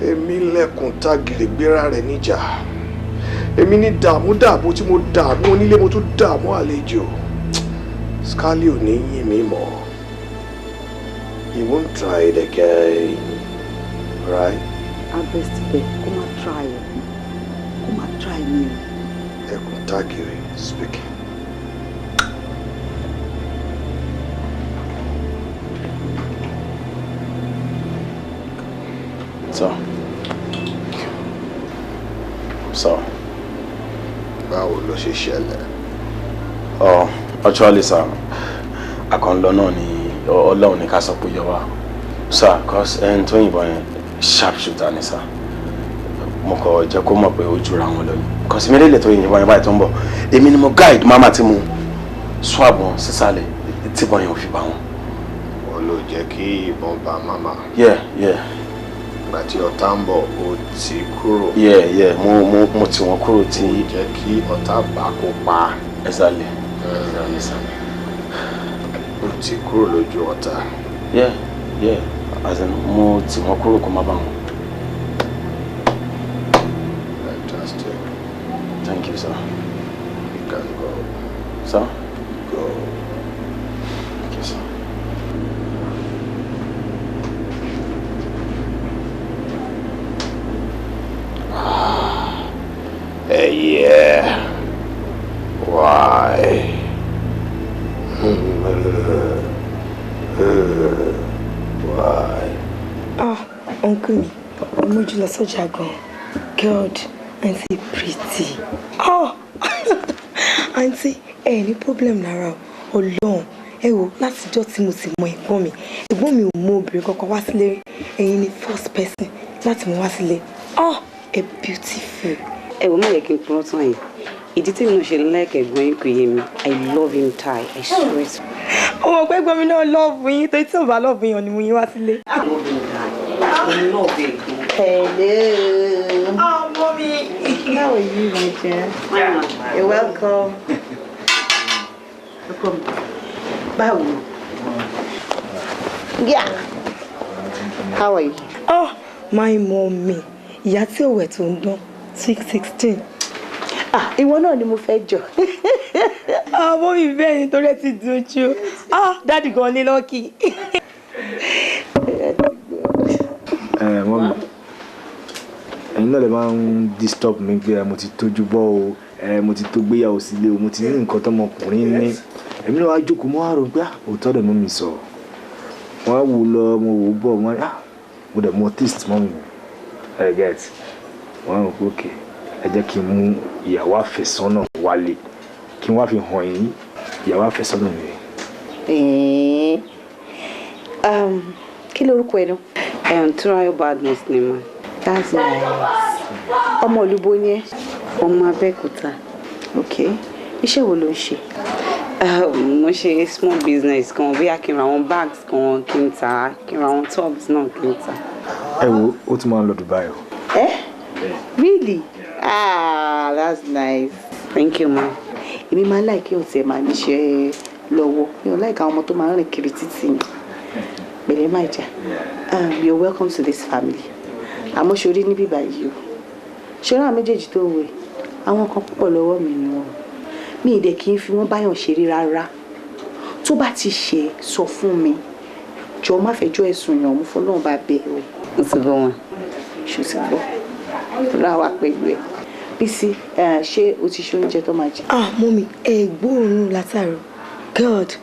Èmi lẹ́kùn tágìrì gbéra rẹ̀ níjà. Èmi ní dààmú dààbò tí mo dààmú onílé, mo tún dààmú àlejò. Skali ò ní yìn mí mọ́. He won't try it again, right? Abest bẹ́ẹ̀ kó má try ẹ̀, kó má try mi o. Ẹkùn tágìrì speaking. Sir. Sir. Báwo ló ṣe ṣẹlẹ̀? Oh, actually, sir, àkànlọ náà ni Ọlọ́run ní ká sọ pé yọ wá. Sir, cause ẹni tó yìnbọn yẹn, sharp shooter ni, sir. Mo kàn jẹ́ kó mọ̀ pé ó jura wọn lọ ni. Cause immediately tó yìnbọn yẹn báyìí tó ń bọ̀, èmi ni mo guide mama tí mo swab wọn sísàlẹ̀ tíbọn yẹn ò fi bá wọn. Wọ́n ló jẹ́ kí ìbọn bá màmá? Yeah. Ìgbà tí ọ̀tá ń bọ̀, ó ti kúrò? Yeah, mo tì wọ́n kúrò tí. Ó jẹ́ kí ọ̀tá bá kó pa. Exactly, sir. Ó ti kúrò lójú ọ̀tá. Yeah, as in mo tì wọ́n kúrò kó má bá wọn. Fantastic. Thank you, sir. You can go. Sir? Go. Thank you, sir. Hey, yeah. Why? Why? Ah, uncle mi, mójú lọ sọ́jà gan. God, aunty pretty. Oh, aunty, ẹ ní problem lára o. Ọlọ́run, ẹ wò, látijọ́ tí mo ti mọ ẹ̀gbọ́n mi, ẹ̀gbọ́n mi ò mú obìnrin kankan wá sílé rí. Ẹ̀yin ni first person Láti mú wá sílé. Oh, ẹ beautiful. Ẹ wò, má yẹ kí n purọ́ tán yìí. Ìdí tí mi náà ṣe like ẹ̀gbọ́n yín kò yé mi. I love him die, I swear to. Ọmọ pẹ́gbọ́n mi náà love yín, torí tí ò bá love yín ni mo yín wá sílé. I love him die. I love ẹ̀gbọ́n. Hello. Oh, mommy. How are you, my dear? You're welcome. Welcome. Báwo? Yeah. How are you? Oh, my mommy. Ìyá tí ò wẹ̀ tó ń dán, 616. Ah, ìwọ náà ni mo fẹ́ jọ. Ah, mommy, bẹ́ẹ̀ ni, torí ẹ ti dùn jù. Ah, daddy gan ní lucky. Ẹ mummy, ẹ̀yin náà lè máa ń disturb mi pé mo ti tójú bọ́ o, ẹ mo ti tó gbéyàwó sílé o, mo ti ní nǹkan tọmọkùnrin ní. Èmi náà wá jókòó, mo wá rò pé òótọ́ dẹ̀ mummy sọ. Wọ́n á wò lọ, mo wò ó bọ̀, wọ́n á mo dẹ̀ mọ taste mummy mi. Ẹ get, wọ́n á rò pé okay, ẹ jẹ́ kí n mú ìyàwó àfẹ́sọ́nà wálé, kí n wá fi hàn yín ìyàwó àfẹ́sọ́nà mi. Kí lorúkọ ẹ náà? Túnráyọ̀ Badmus ni mà. That's nice. Ọmọ olúbo ni ẹ? Ọmọ Abẹ́òkúta. Ok. Iṣẹ́ wo ló ń ṣe? Mo ṣe small business kan, bóyá kí n ra àwọn bags kan kí n tà, kí n ra àwọn tops náà kí n tà. Ẹ wo, ó tún máa ń lọ Dubai o. Eh? Really? Ah, that's nice. Thank you, ma. Èmi máa ń like kí o tiẹ̀ máa níṣẹ́ lọ́wọ́. Mi ò like àwọn ọmọ tó máa ń rìn kiri títì ni. Pẹ̀lẹ́ máa jà. You're welcome to this family. Àmọ́ ṣorí níbí báyìí o. Ṣé àwọn méjèèjì tó ń wò yìí? Àwọn kan púpọ̀ lọ́wọ́ mi ni wọ́n. Mi ì dẹ̀ kí n fi wọ́n báyàn ṣeré rárá. Tó bá ti ṣe, sọ fún mi. Jọ, má fẹjọ́ ẹ̀sùn yàn, mú fọlọ́run bá bẹ̀ o. Mo ti gbọ́ wọn. Ṣó ti gbọ́? Ọlọ́run wà pẹ̀lú ẹ̀. Bísí, ṣé o ti ṣe oúnjẹ tó máa jẹ? Ah, mummy, ẹ gbóòórùn látàárọ̀. God,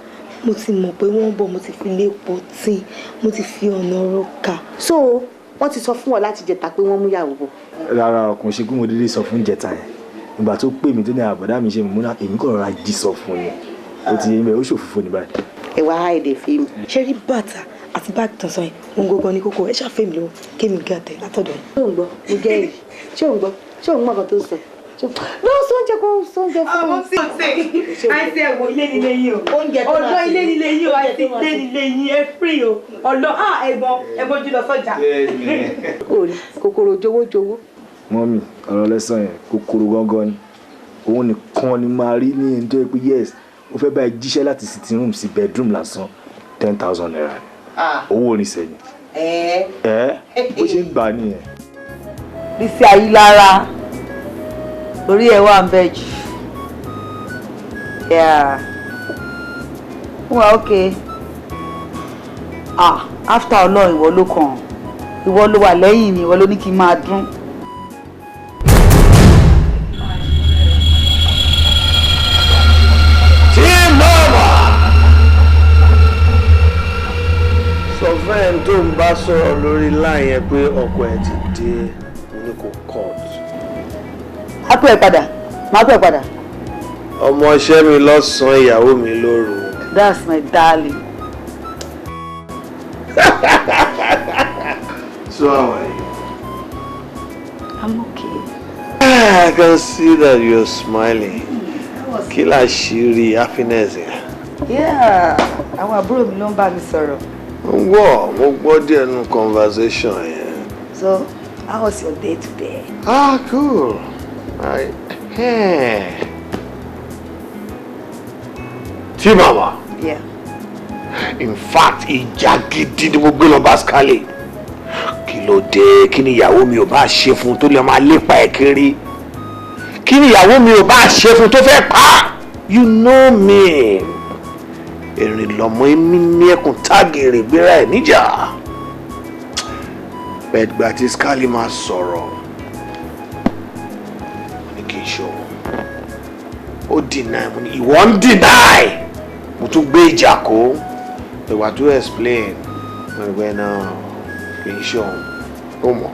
mo ti mọ̀ pé wọ́n ń bọ̀, mo ti fi lé pọtí, mo ti fi ọ̀nà roka. So, wọ́n ti sọ fún ọ láti jẹta pé wọ́n mú ìyàwó bọ̀? Rárá, ọkùnrin ṣe kí mo dédé sọ fún jẹta yẹn. Ìgbà tó pè mí tó ní àbọ̀dá mi ṣe mú náà, èmi kò rọra jí sọ fún ni. Ó ti yé mi, ó ṣòfófó ní báyìí. Ẹ wá èdè fíìmù. Ṣé rí bàtà àti báàgì tán sọ yẹn, òun gangan ní kókó. Ẹ ṣàfẹ́ mi lówó kémi gàtẹ̀ látọ̀dọ̀ yín. Ṣé ò ń gbọ́? Mo jẹ́rìí. Ṣé ò ń gbọ́? Ṣé ò ń gbọ́ nǹkan tó ń sọ? Lọ sóúnjẹ, kó sóúnjẹ fún mi. Àwọn tí o ṣe àìsí ẹ̀wọ̀, ilé nílé yín o. Oúnjẹ tó máa Ọ̀dọ́ ilé nílé yín o, àìsí ilé nílé yín, ẹ free o. Ọ̀dọ́ ẹ̀gbọ́n ẹ̀gbọ́n jù lọ sọ́jà. Orí kòkòrò jowójowó. Mummy, ọ̀rọ̀ lẹ́sàn yẹn, kòkòrò gangan ni. Òun nìkan ni máa rí ní ẹni tó yẹ pé yes, ó fẹ́ báyìí jíṣẹ́ láti sitting room sí bedroom lásán, ₦10,000 ni. Owó oníṣẹ́ ni. Ẹ bó ṣe ń gbà nìyẹn. Bísí Ayílára, orí ẹ̀ wà ń bẹ̀ jù. Yeah. Wà okay. Ah, after Ọlọ́run, ìwọ ló kàn, ìwọ ló wà lẹ́yìn mi, ìwọ ló ní kí n máa dún. Tí mama sọ fẹ́ẹ̀ tó ń bá sọ̀rọ̀ lórí line yẹn pé ọkọ ẹ̀ ti dé, mo ní kó cut. Má pè é padà, má pè é padà. Ọmọọṣẹ́ mi lọ́sàn-án, ìyàwó mi lóru. That's my darling. So how are you? I'm okay. I can see that you're smiling. Kí làṣírí happiness yẹn? Yeah, àwọn àbúrò mi ló ń bá mi sọ̀rọ̀. Mo gbọ́, mo gbọ́ díẹ̀ nínú conversation yẹn. So, how was your day today? Ah, cool. Hey. Tí màmá. Yeah. In fact, ìjà gidi ni mo gbé lọ bá Scarlett. Kí ló dé? Kí ni ìyàwó mi ò bá ṣe fún tó lè máa lépa ẹ̀ kiri? Kí ni ìyàwó mi ò bá ṣe fún tó fẹ́ pa? You know me. Èrìn lọmọ èmi ní ẹkùn tágìrì gbéra ẹ̀ níjà. Bẹ́ẹ̀gbà tí Scarlett máa sọ̀rọ̀, mo ní kí n ṣe òun. Ó deny, mo ní ìwọ ń deny. Mo tún gbé ìjà kó. Ìwà tó explain, mo ní pé náà kì í ṣe òun. Ó mọ̀,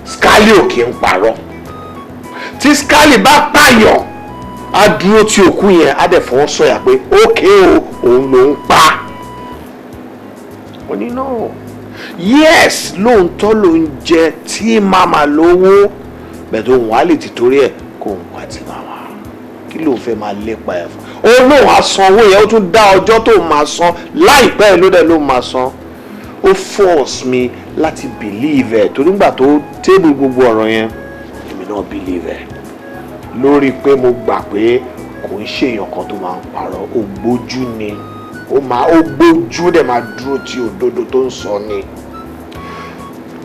Scarlett ò kì í parọ́. Tí Scarlett bá pààyàn, á dúró tí òkú yẹn, á dẹ̀ fọwọ́ sọ̀yà pé ókè o, òun ló ń pa. Ó ní náà Yes, lóòótọ́ ló ń jẹ tí màmá lówó, bẹ̀tẹ̀ òun á lè ti torí ẹ̀ kó òun pa tí màmá. Kí ló fẹ́ máa lépa ẹ̀ fún? Ó lóun á san owó yẹn, ó tún dá ọjọ́ tó máa san láìpẹ́ ló dẹ̀ ló máa san. Ó force mi láti believe ẹ̀ torí nígbà tó table gbogbo ọ̀rọ̀ yẹn, èmi náà believe ẹ̀. Lórí pé mo gbà pé kò ń ṣèyàn kan tó máa ń parọ́, ògbójú ni. Ó máa ó gbójú dẹ̀ máa dúró tí òdodo tó ń sọ ni.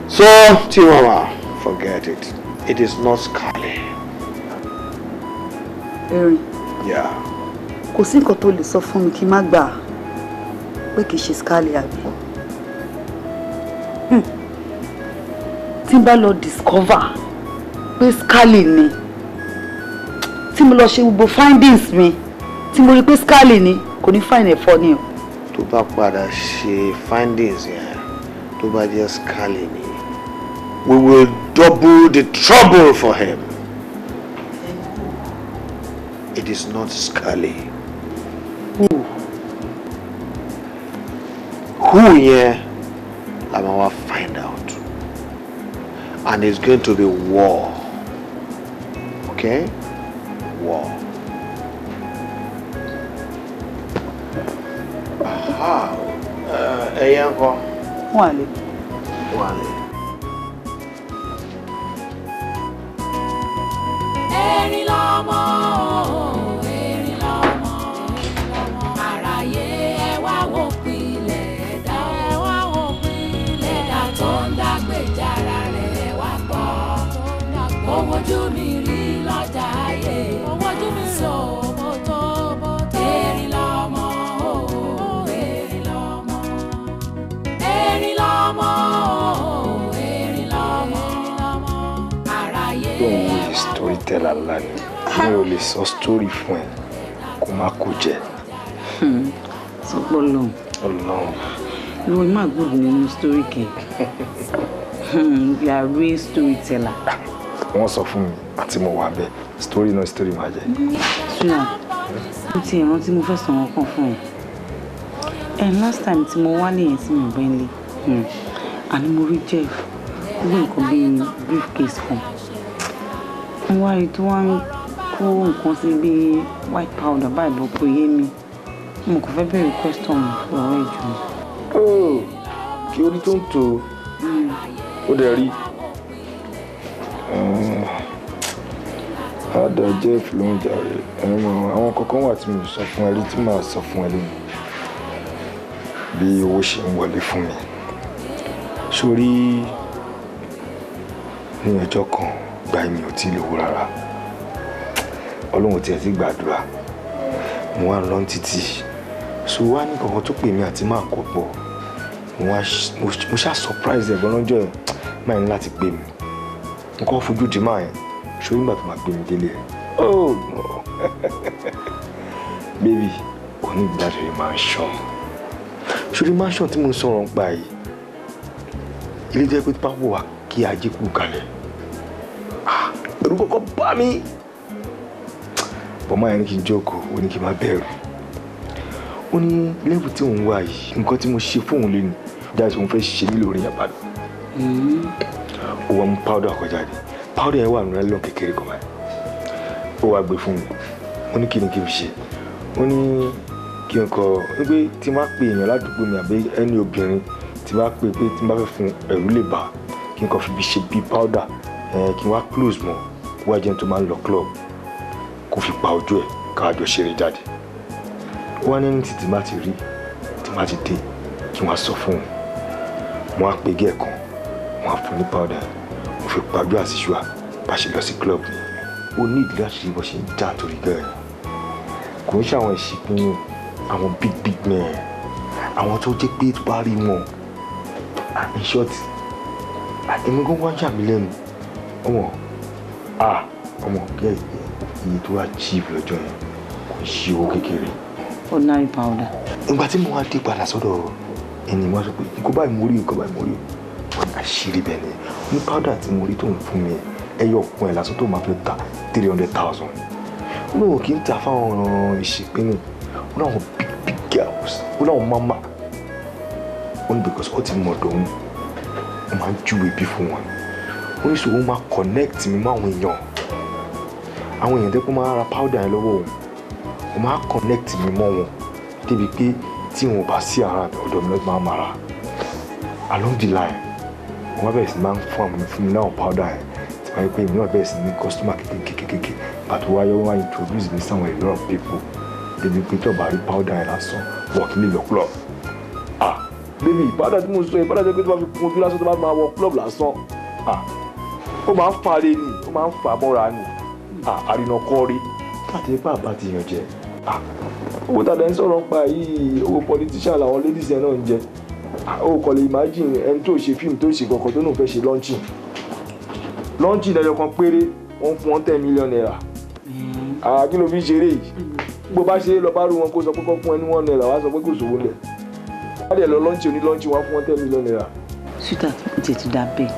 So, tí màmá, forget it. It is not Scarlett. Erin. Yeah. Kò sí nǹkan tó lè sọ fún mi kí n má gbà pé kì í ṣe Scarlett àbí. Tí n bá lọ discover pé Scarlett ni, tí mo lọ ṣe gbogbo findings mi, tí mo rí pé Scarlett ni, kò ní find ẹ̀fọ́ ni o. Tó bá padà ṣe findings yẹn, tó bá jẹ́ Scarlett ni, we will double the trouble for him. It is not Scarlett. Who yẹn la máa wá find out, and it's going to be war. Okay? War. Aha. Ẹyẹ ńkọ́? Wọ́n lè. Wọ́n lè. Erin lọ́mọ, erin lọ́mọ, àráyé ẹ wá wò pilẹ̀ ẹ̀dá, ẹ wá wò pilẹ̀ ẹ̀dá tó ń dágbèjára rẹ̀ ẹ wá gbọ́. Owó ojú mi rí lọ́jà ayé, owó ojú mi sọ mọ́tò mọ́tò. Erin lọ́mọ, erin lọ́mọ, erin lọ́mọ, erin lọ́mọ, àráyé ẹ wá wò. Storyteller ńlá ni mi ò lè sọ story fún ẹ kó má kó jẹ. Sọpọ̀ lọ. Ọlọ́run. Ìwọ má gbọ́dọ̀ nínú story kẹ. You are real storyteller. Wọ́n sọ fún mi àti mo wà bẹ́ẹ̀ story náà story máa jẹ. Suna, mo ti rántí mo fẹ́ sọ wọn kan fún ẹ. Ẹ last time tí mo wálé yẹn sí mi bẹ́ńlẹ̀, àní mo rí Jeff gbé nǹkan bíi briefcase kan. Mo wá rí tó wá ń kó nǹkan sí bíi white powder báyìí bọ̀ kò yé mi. Mo kò fẹ́ bẹ̀rẹ̀ question lọ́wọ́ ẹ̀ jù. Kí orí tó ń tò ó dẹ̀ rí. Àdá Jeff ló ń jàre. Àwọn kankan wà tí mo sọ fún ẹ rí tí màá sọ fún ẹ lónìí. Bí owó ṣe ń wọlé fún mi. Sórí ní ọjọ́ kan gba èmi ò tí ì lówó rárá. Ọlọ́run tiẹ̀ ti gbàdúrà. Mo wá ń lọ títì. So wá ní kankan tó pè mí àti máa kọ̀ pọ̀. Mo ṣá surprise ẹ̀gbọ́n lọ́jọ́ ẹ̀ máa ní láti pè mí. Mo kọ́ fojú di máa yẹn. Ṣé nígbà tó máa gbé mi délé ẹ̀? Oh no! Baby, onígbàdúrà mansion. Ṣorí mansion tí mo ń sọ̀rọ̀ ń pa yìí. Ilé jẹ́ pé tó bá wò wá kí ajé kú kalẹ̀. Ẹ̀rù kọ́kọ́ bá mi. Bọ̀mọ́ yẹn ní kí n jókòó, ó ní kí n má bẹ̀rù. Ó ní lẹ́bù tí òun wà yìí, nǹkan tí mo ṣe fóun lé ní. Dáìsí òun fẹ́ ṣe mí lórí yẹn padà. Ó wá mú powder kan jáde. Powder yẹn wà nínú ẹlọ́n kékeré kan báyìí. Ó wá gbé fún mi. Ó ní kí ni kí n fi ṣe. Ó ní kí n kọ wípé tí n bá pe èèyàn ládùúgbò mi àbí ẹni obìnrin tí n bá pe pé tí n bá fẹ́ fún ẹ̀rù lè bà kí n kọ fi ṣe bí powder kí n wá close mọ́ kó wá jẹun tó máa ń lọ club kó fi pa ojú ẹ̀ ká jọ ṣeré jáde. Ó wá ní ní tí má ti rí tí má ti dé kí wọ́n á sọ fún un. Mo á pe gẹ́ẹ̀ kan, mo á fún ní powder, mo fi pa ojú àṣìṣúà bá ṣe lọ sí club ni. Ó ní ìdílé àṣírí bó ṣe ń jà torí gẹ́ẹ̀. Kò ń ṣe àwọn ìṣìpín àwọn big big men, àwọn tó jẹ́ pé tó bá rí wọn. In short, èmi gan wá yà mí lẹ́nu. Ọmọ, ọmọ gẹ́ẹ̀ iye tó achieve lọ́jọ́ yẹn kò ń ṣe owó kékeré. Ordinary powder. Ìgbà tí mo wá dé padà sọ́dọ̀ ẹni wá sọ pé nǹkan báyìí mo rí, nǹkan báyìí mo rí. Wọ́n ní àṣírí bẹ́ẹ̀ ni. Ní powder tí mo rí tó ń fún mi ẹyọ ọ̀pọ̀ ẹ̀ lásán tó máa fi ta 300,000. Ó lóun kì í ta fáwọn ìṣìpínì. Ó láwọn big big girls. Ó láwọn mama. Ó ní because ó ti mọ̀ dòun. Ó máa ń júwe bí fún wọn. Ó ní sòwò máa connect mi mọ́ àwọn èèyàn. Àwọn èèyàn tó kó máa ra powder yẹn lọ́wọ́ òun. Ó máa connect mi mọ́ wọn débi pé tí wọn ò bá sí ara mi, ọ̀dọ̀ mi lọ́dún máa mara. Along the line, wọ́n bá bẹ̀rẹ̀ sí máa ń fún àwọn fún mi láwọn powder yẹn tí wọ́n yẹ pé èmi náà bẹ̀rẹ̀ sí ní customer kékeré. Pàtó wáyé, wọ́n wá introduce mi sáwọn a lot of people débi pé tó bá rí powder yẹn lásán, wọ́n kì í lè lọ club. Ah baby, powder tí mo sọ yìí, powder tó pé tó bá fi kún ojú lásán, tó bá máa wọ club lásán, ah, ó máa ń fa re ni, ó máa ń fa mọ́ra ni. Ah, àrìnà kọ́rí láti ipá àbá ti yàn jẹ. Ah, owó tàbí ẹni sọ̀rọ̀ ń pa yìí, owó politician làwọn ladies yẹn náà ń jẹ. Ó kò lè imagine ẹni tó ṣe fíìmù, tó ṣe kankan, tó náà fẹ́ ṣe launching, launching lẹ́yọ kan péré, wọ́n fún wọn ₦10 million. Ah, kí ló fi ń ṣeré yìí? Bó bá ṣe é lọ bá rú wọn, kó sọ pé kó fún ẹ ní ₦1, wá sọ pé kò sówó lẹ̀. Wọ́n dẹ̀ lọ launching oní launching, wọ́n fún wọn ₦10 million. Sweetheart, ó tiẹ̀ ti dà bẹ́ẹ̀,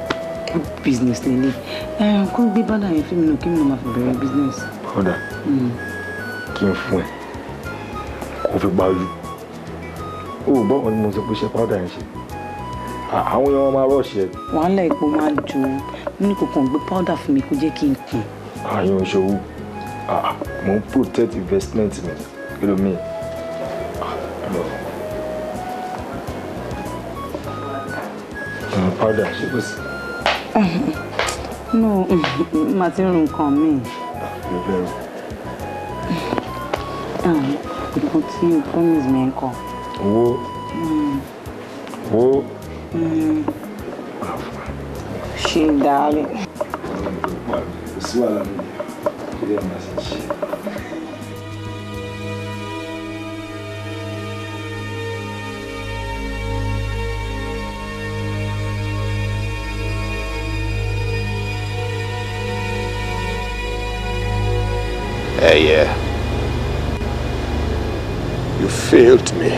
good business lélẹ̀. Ẹ kó gbé bádà yẹn fún mi náà, kí mi náà máa fi bẹ̀rẹ̀ business. Kódà kí n fún ẹ kó fi gba ojú o, gbọ́ wọn ni mo sọ pé ṣe powder yẹn ṣe àwọn èèyàn máa rush ẹ. Wàhálà epo máa dùn mo ní kò kàn gbé powder fún mi, kó jẹ́ kí n kùn. Àyàn ìṣòwò, mo ń protect investment mi, kí ló mean? No. Powder ṣé kò sí? No, màá ti rún nǹkan mi. Ló bẹ̀rù. Nǹkan tí o promise mi ń kọ. Owó. Owó. Ṣe darling. Kò sí wàhálà mi, kí lè máa ṣe ṣe. Hey, yeah. You failed me.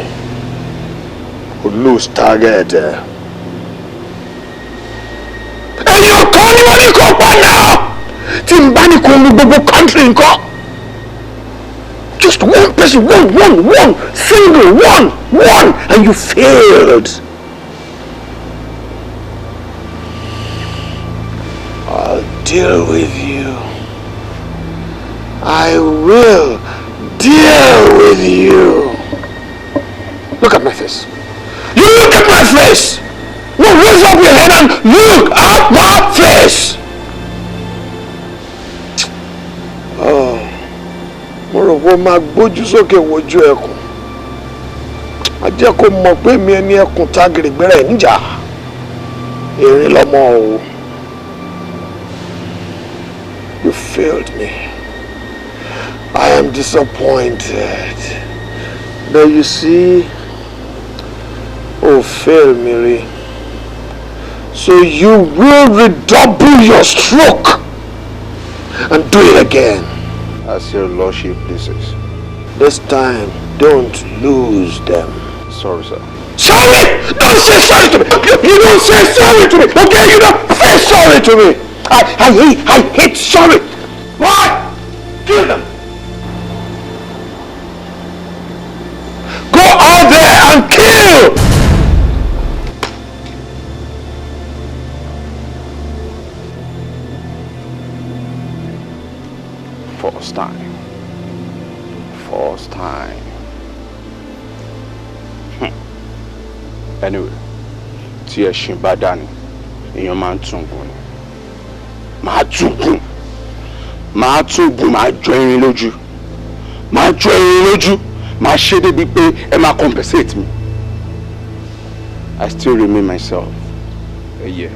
You lose target. Ẹ̀yin ọ̀kan ni wọ́n ní kó pa náà. Tí n bá ní kó lu gbogbo country nǹkan. Just one person, one, one, one, single, one, one, and you failed. I'll deal with you. I will deal with you. Look at my face. You look at my face. No, raise up your head and look at my face. Oh, mo rò pé o máa gbójú sókè wojú ẹkùn. A jẹ́ kó mọ̀ pé mi ẹni ẹkùn tá gèrègbèrè níjà. Erin lọ́mọ o. You failed me. I am disappointed. But you see, oh, fail me. So you will redouble your stroke and do it again. As your lordship pleases. This time, don't lose them. Sorry, sir. Sorry! Don't say sorry to me! You don't say sorry to me! Okay? You don't say sorry to me! I hate sorry! Why? Kill them! Go out there and kill! First time. First time. Anyway, tí ẹṣin bá dání, èèyàn máa ń tún gùn ni. Màá tún gùn. Màá tún gùn, màá jọ irin lójú. Màá jọ irin lójú. Màá ṣe débi pé ẹ máa compensate me. I still remain myself. Yeah.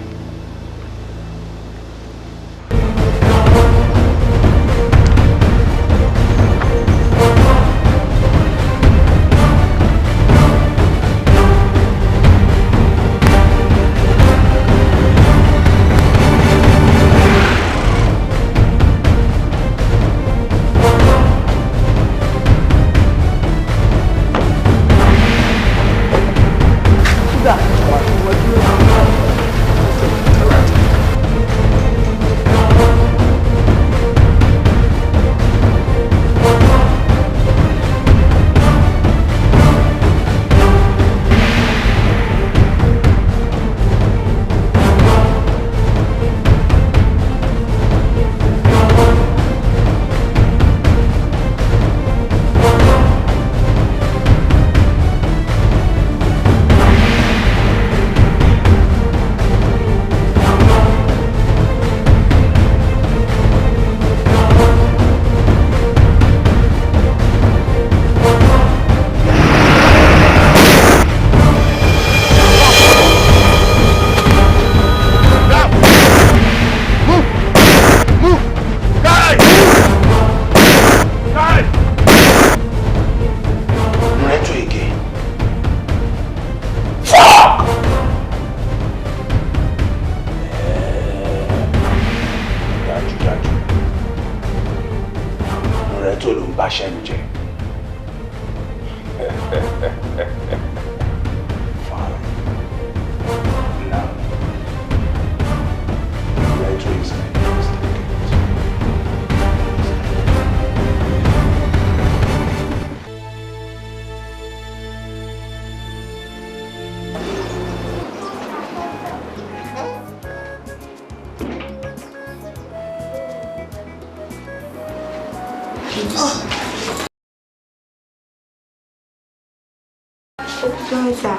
Ó ti jọ́ mẹ́ta.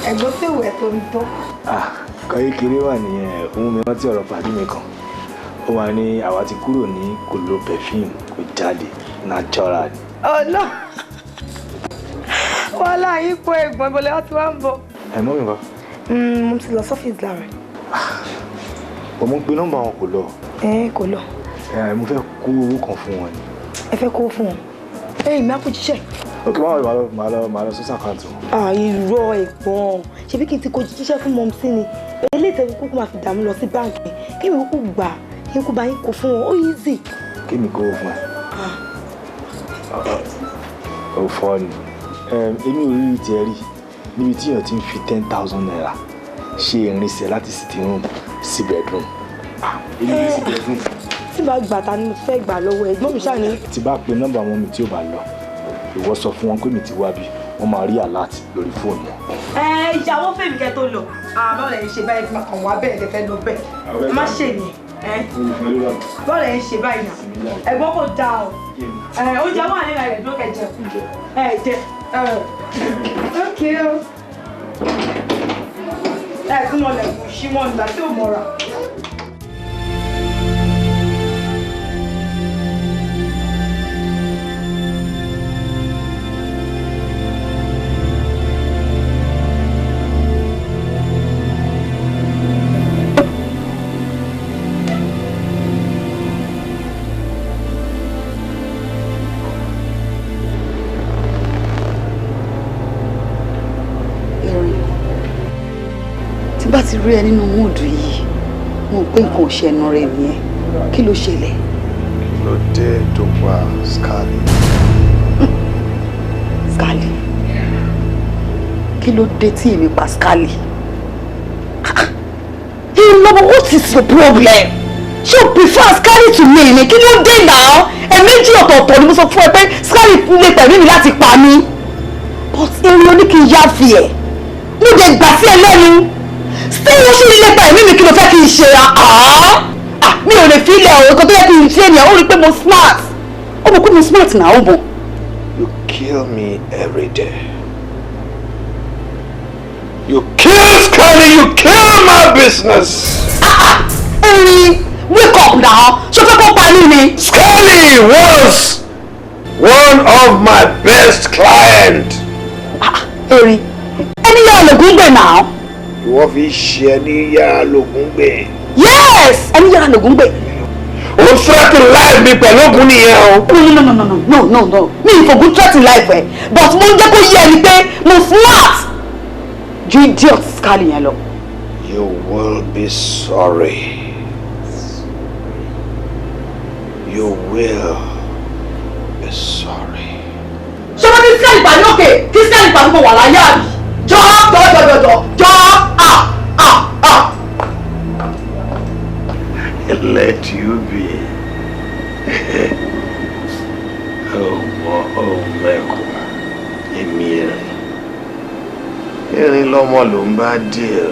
Ẹ̀gbọ́n tí ìwẹ̀ tó ń tọ́. Kékeré wà nìyẹn, òun mi rántí ọ̀rọ̀ pàdé mi kan. Ó wà ní àwa ti kúrò ní kò lo perfume, kò jáde, natural. Ọlọ́ wàhálà yín pọ̀ ẹ̀gbọ́n, ìbọ̀lẹ̀ wá ti wá ń bọ̀. Ẹ mọ́ mi kọ́. Mo ti lọ sọ́fíìsì láàárọ̀. Mo ń pe nọ́mbà wọn kò lọ. Ẹ kò lọ. Mo fẹ́ kó owó kan fún wọn ni. Ẹ fẹ́ kó fún wọn? Ẹ ìmọ̀ àpò jíṣẹ́. Ok, máa lọ sọ́sà àkáǹtì wọn. Irọ́ ẹ̀gbọ́n, ṣebí kí n ti kó jíṣẹ́ fún mọ́mísí ni. Eléyìí tẹ́ kúkú máa fi dààmú lọ sí báǹkì. Kí mi kúkú gbà, kí n kú bá yín kó fún wọn, ó easy. Kí mi kó fún ẹ? Ó fọ́ ni. Èmi ò rí tiẹ̀ rí níbi tí èèyàn ti ń fi 10,000 naira ṣe ìrìnsẹ̀ láti sitting room sí bedroom. Èmi ò rí sí bedroom. Tí bá gbà ta ni mo fẹ́ gbà lọ́wọ́ ẹ̀gbọ́n mi ṣáà ní. Tí bá pe nọ́mbà wọn mi tí ò bá lọ, ìwọ sọ fún wọn pé mi ti wá bí, wọ́n máa rí alert lórí fóònù wọn. Ẹ ìyàwó fèmí kẹ tó lọ, báwo lẹ ń ṣe báyìí kàn wá bẹ́ẹ̀ lẹ fẹ́ lọ bẹ́ẹ̀ má ṣe yẹn. Báwo lẹ ń ṣe báyìí náà, ẹ̀gbọ́n kò dáa o. Oúnjẹ wà nínú rẹ̀ dúró kẹjẹ. Ẹ jẹ. Ok o. Ẹ tún mọ lẹ̀kùn sí mọ́ nígbà tí ò mọ́ra. Bá ti rí ẹ nínú múùdù yìí, mo pé nǹkan ò ṣẹnu rẹ nìyẹn. Kí ló ṣẹlẹ̀? Kí ló dé tó pa Skali? Skali? Kí ló dé tí èmi pa Skali? Ìlọ́mọ, what is your problem? Ṣé o prefer Skali to me ni? Kí ló dé náà? Ẹ̀ẹ̀mejì ọ̀tọ̀ọ̀tọ̀ ni mo sọ fún ẹ pé Skali lè pẹ̀lú mi láti pa mí. But eré oní kì í yá fi ẹ̀. Mo dẹ̀ gbà sí ẹ lẹ́nu. Ṣé wọ́n ṣe lépa ẹ̀mí mi kí ló fẹ́ kí n ṣe? Mi ò lè fi ilẹ̀ ọ̀rọ̀ kan tó yẹ kí n ṣe ènìyàn. Ó rí i pé mo smart. Ó mọ̀ pé mo smart náà, ó mọ̀. You kill me every day. You kill Skali, you kill my business. Erin, wake up now. Ṣé o fẹ́ kó pa mí ni? Skali was one of my best clients. Erin, ẹni yára lògùn gbè náà. Ìwọ fi ṣe ẹni yára lògùn gbè. Yes, ẹni yára lògùn gbè. O threaten life mi pẹ̀lú ògùn nìyẹn o. No, no, no, no, no, no, no, mi ì fògùn threaten life ẹ, but mo ń jẹ́ kó yé ẹni pé mo smart ju idiot Skali yẹn lọ. You will be sorry. You will be sorry. Ṣé wọ́n ní Skali pàdé òkè kí Skali pàdé mo wà láyé àbí? Jọ jọ jọ jọ jọ jọ ah ah ah. Let you be. Oh, mẹ́kọ̀ọ́, èmi erin. Erin lọ́mọ ló ń bá dé o.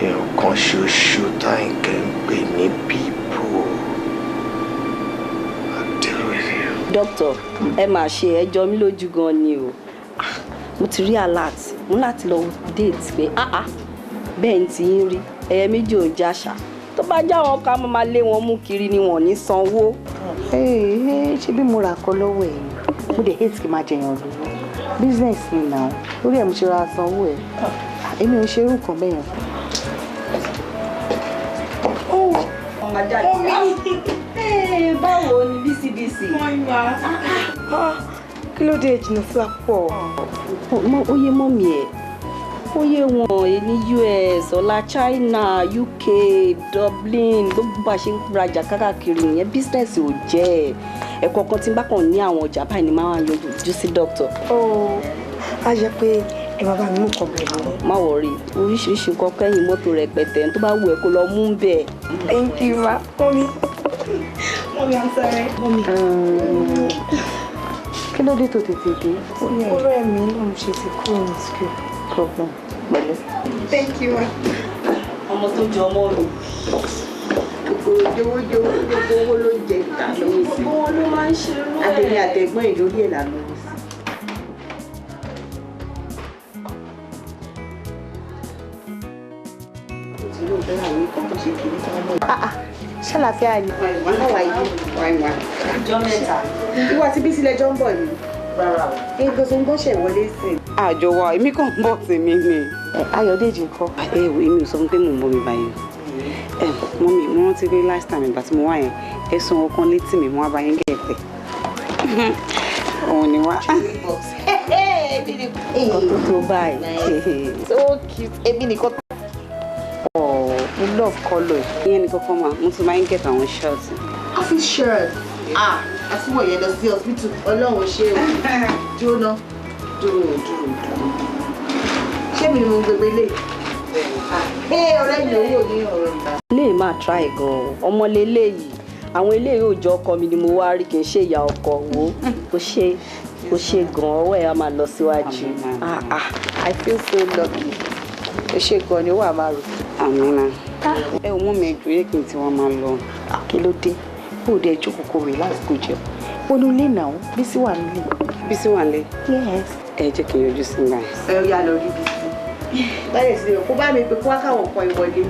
Èèyàn kan ṣoṣo táǹkẹ́ ń pè ní people. I deal with you. Doctor, ẹ máa ṣe ẹjọ́ mi lójú gan ni o. Mo ti rí alert, mo láti lọ date pé bẹ́ẹ̀ ni ti ń rí ẹyẹ méjì ò ń jàṣà. Tó bá já wọn ká máa lé wọn mú kiri ni wọn ò ní sanwó. Ṣé bí mo rà kọ lọ́wọ́ ẹ̀ ni mo dẹ̀ hate kí n máa jẹyàn lówó business mi náà lórí ẹ̀ mo ṣe ra sanwó ẹ̀ èmi ò ń ṣerú nǹkan bẹ́ẹ̀ yẹn. Báwo ni BCBC? Kí ló dé jìnnà sí wa pọ̀? Ó yé mọ́mì ẹ̀, ó yé wọn ní US, ọ̀la China, UK, Dublin, gbogbo bá a ṣe ń rajà káàkiri nìyẹn, business ò jẹ́ ẹ̀. Ẹ̀kọ̀ọ̀kan tí n bá kàn ní àwọn ọjà báyìí ni máa ń yọjú sí doctor. Ó á jẹ́ pé ẹ bàbá mi mú kàn bẹ̀rẹ̀ lọ. Má wọrí, oríṣiríṣi nǹkan kẹ́yìn mọ́tò rẹpẹtẹ tó bá wù ẹ́ kó lọ mú bẹ́ẹ̀. Thank you ma, mọ́mí. Mọ́mí, I'm sorry. Mọ́mí. Kí ló dé tó tètè dé? Ọ̀rẹ́ mi ló ń ṣe ti kúrò ní school. Problem. Pẹ̀lẹ́. Thank you ma. Ọmọ tó jọ ọmọ mi. Gbogbo owó ló ń jẹ ìta lówó sí. Gbogbo owó ló máa ń ṣe irú ẹ̀. Àtẹ̀yìn àtẹ̀gbọ́n ìlórí ẹ̀ là lówó sí. fẹ́ ra ìwé kan tó ṣe kìíní tí wọ́n mọ̀ yìí. Ṣàlàfíà ni báwa yìí. Ọjọ́ mẹ́ta. Ìwọ àti Bísí lẹjọ́ ń bọ̀ ni. Rárá o. Nǹkan tó ń gbọ́sẹ̀ wọlé sí i. Àjọ wa, èmi kàn ń bọ̀ tèmi ni. Ayọ̀dèjì ńkọ́. Ẹ wo, èmi ò sọ fún pé mò ń bọ̀ mi báyìí. Ẹ mọ́mí, mo rántí pé last time ìgbà tí mo wá yẹn, ẹ sọ ọkàn létí mi, mo wá bá yín gẹ̀ẹ́tẹ̀. Òun ni wá. Nǹkan tó tó báyìí. So cute. Èmi nìkan. Oh, mo love colour. Ìyẹn ni kọ́kọ́ máa, mo tún máa ń get àwọn shirt. Office shirt. Ah, àtiwọ̀ yẹn lọ sí hospital. Ọlọ́run ṣe o. Jóná. Dúró, dúró, dúró. Ṣé mi ni mo gbégbé lé? Ẹ ọ̀rẹ́ mi owó ní ọ̀rọ̀ ìgbà. Lè máa try gan-an, ọmọ leléyìí, àwọn eléyìí ò jọ ọkọ mi ni mo wá rí, kì í ṣe ìyá ọkọ wo. Kò ṣe kò ṣe gan-an, ọwọ́ ẹ̀ á máa lọ síwájú. Ah ah, I feel so lucky. Ó ṣe gan-an ni ó wà máa rò. Àmín náà. Ẹ ò mú mi ẹjọ́ yẹ kí n tí wọ́n máa lọ. Kí ló dé? Kó o dé jókòó kó relax kó jẹun. Wọnú ilé náà, Bísí wà nílé. Bísí wà nílé? Yes. Ẹ jẹ́ kí n yọjú sí i. Ẹ ó yá lọ rí Bísí. Báyọ̀ sí kó bá mi pé kó wá káwọn kan ìwọlé.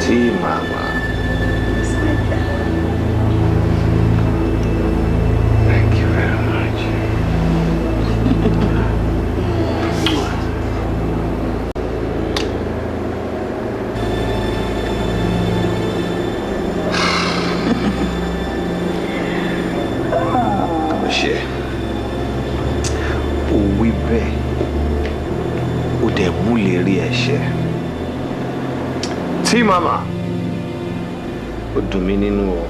Tí màmá. Thank you very much. Ṣé o wí bẹ́ẹ̀, o dẹ̀ mú lè rí ẹ̀ṣẹ̀. Tí màmá, ó dùn mí nínú o,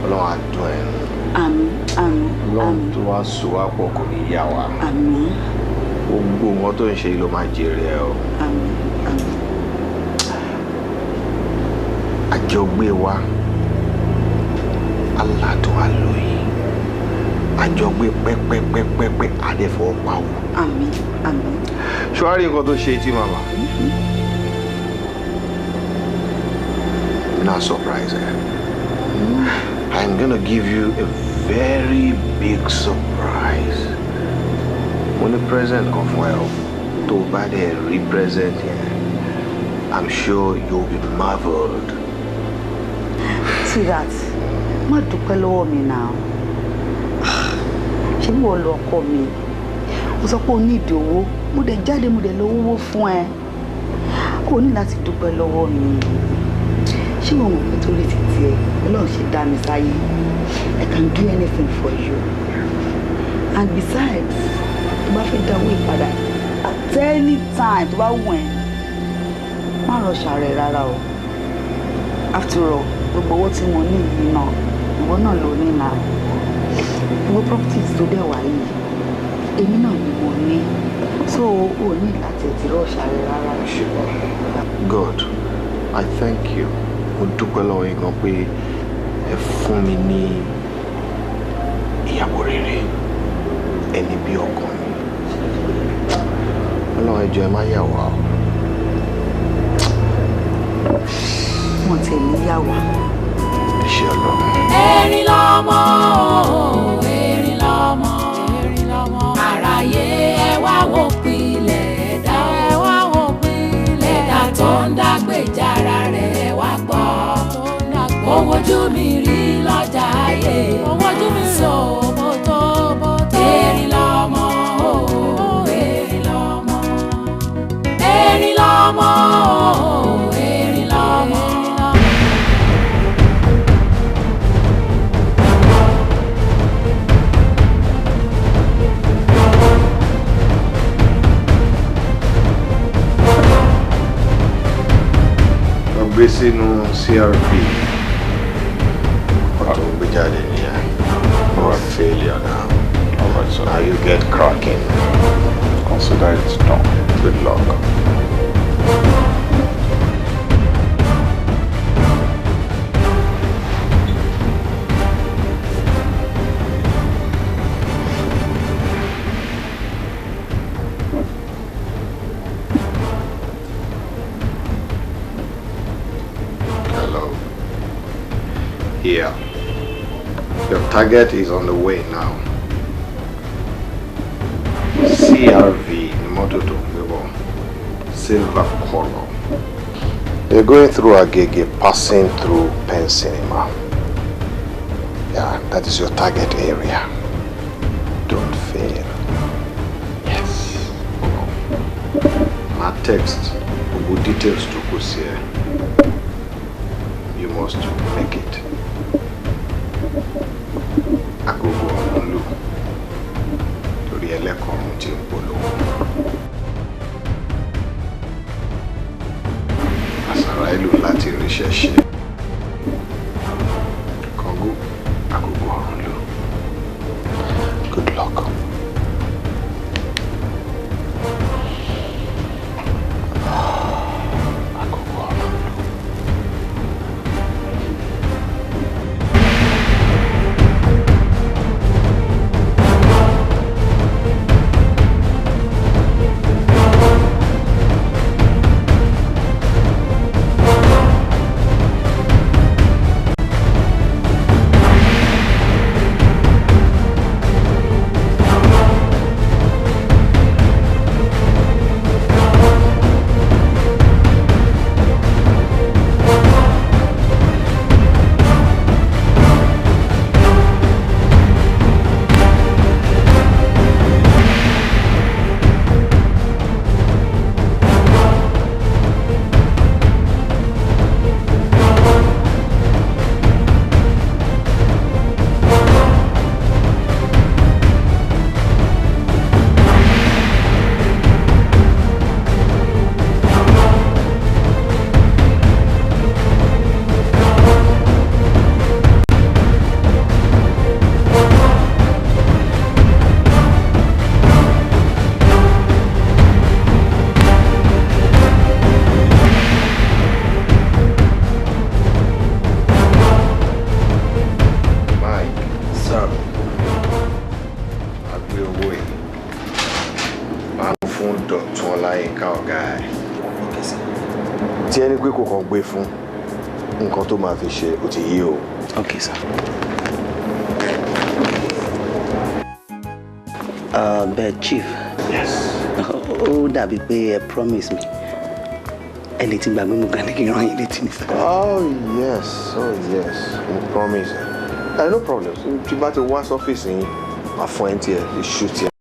Ọlọ́run á dùn ẹ́ nù. Àmín, àmín. Ọlọ́run tó wá so wá pọ̀ kò ní yà wá. Àmín. Gbogbo nǹkan tó ń ṣe ló máa jèrè ẹ o. Àmín, àmín. Àjọgbé wa, aládùn alóyin, àjọgbé pẹ́pẹ́pẹ́pẹ́ àdẹ́fọ́ pa o. Àmín, àmín. Ṣé wàá rí nǹkan tó ṣe tí màmá? I'm not surprised. I'm gonna give you a very big surprise. Mo ní present kan fún ẹ o, tó o bá dẹ̀ rí present yẹn, I'm sure you'll be marveled. Sweetheart, má dúpẹ́ lọ́wọ́ mi náà. Ṣé bí wọ́n lọ ọkọ mi? O sọ pé o ní ìdí owó, mo dẹ̀ jáde mo dẹ̀ lọ owó fún ẹ. O ní láti dúpẹ́ lọ́wọ́ mi. Ṣé o mọ̀ pé torí ti tiẹ̀ Ọlọ́run ṣe dá mi sáyé? I can do anything for you. And besides, tó bá fẹ́ dá owó ìpadà at any time tó bá wù ẹ́, má lọ ṣàárẹ̀ rárá o. After all, gbogbo owó tí mo ní yìí náà, ìwọ náà ló ní náà. Gbogbo properties tó dẹ̀ wá yìí, èmi náà ni mo ní. So o ní láti ẹ̀ ti rọ̀ ṣàárẹ̀ rárá. God, I thank you. Mo dúpẹ́ lọ́wọ́ yín gan pé ẹ fún mi ní ìyàwó rere, ẹni bí ọkàn mi. Ọlọ́run ẹ jọ̀ọ́ ẹ má yà wá o. Wọ́n ti ní yà wá. Ẹ ṣé Ọlọ́run. Erin lọ́mọ o, erin lọ́mọ, erin lọ́mọ. Àráyé ẹ wá wò pilẹ̀ ẹ̀dá, ẹ wá wò pilẹ̀ ẹ̀dá tó ń dágbèjára rẹ̀ wá gbọ́. Ohun ojú mi rí lọ́jà ayé, ohun ojú mi sọ mọ́tò mọ́tò. Erin lọ́mọ o, erin lọ́mọ, erin lọ́mọ o, erin lọ́mọ. Lọ gbé sínú CRP. Ọ̀tún gbé jáde nìyẹn. You're a failure now. All right, sir. Now you get cracking. Consider it done. Good luck. Yeah. Your target is on the way now. CRV ni mọ́tò tó ń gbé bọ̀. Silver color. They're going through Agege, passing through Pen Cinema. Yeah, that is your target area. Don't fail. Yes. My text, gbogbo details tó kù sí ẹ. You must make it. Agogo ọ̀run lù torí ẹlẹ́kọ̀ọ́rùn tí ń polówó. Àṣàrà ìlú láti ríṣẹ́ ṣe. Kọ́ngó, agogo ọ̀run lù. Good luck. Agogo ọ̀run lù. Mike. Sir. A gbé owó yìí. Máa ń fún Dọ̀tun Ọláyínká ọ̀gá ẹ̀. Okay, sir. Tí ẹni pé kò kàn gbé fún nǹkan tó máa fi ṣe ó ti yé o. Okay, sir. But chief. Yes. Ó dàbí pé ẹ promise me. Ẹ lè ti gbàgbé, mo kàn ní kí n rán yín létí ní sir. Oh yes, oh yes, mo promise. No problem. Tí bá ti wá sọ́fíìsì yín, màá fún ẹ tiẹ̀, iṣu tiẹ̀.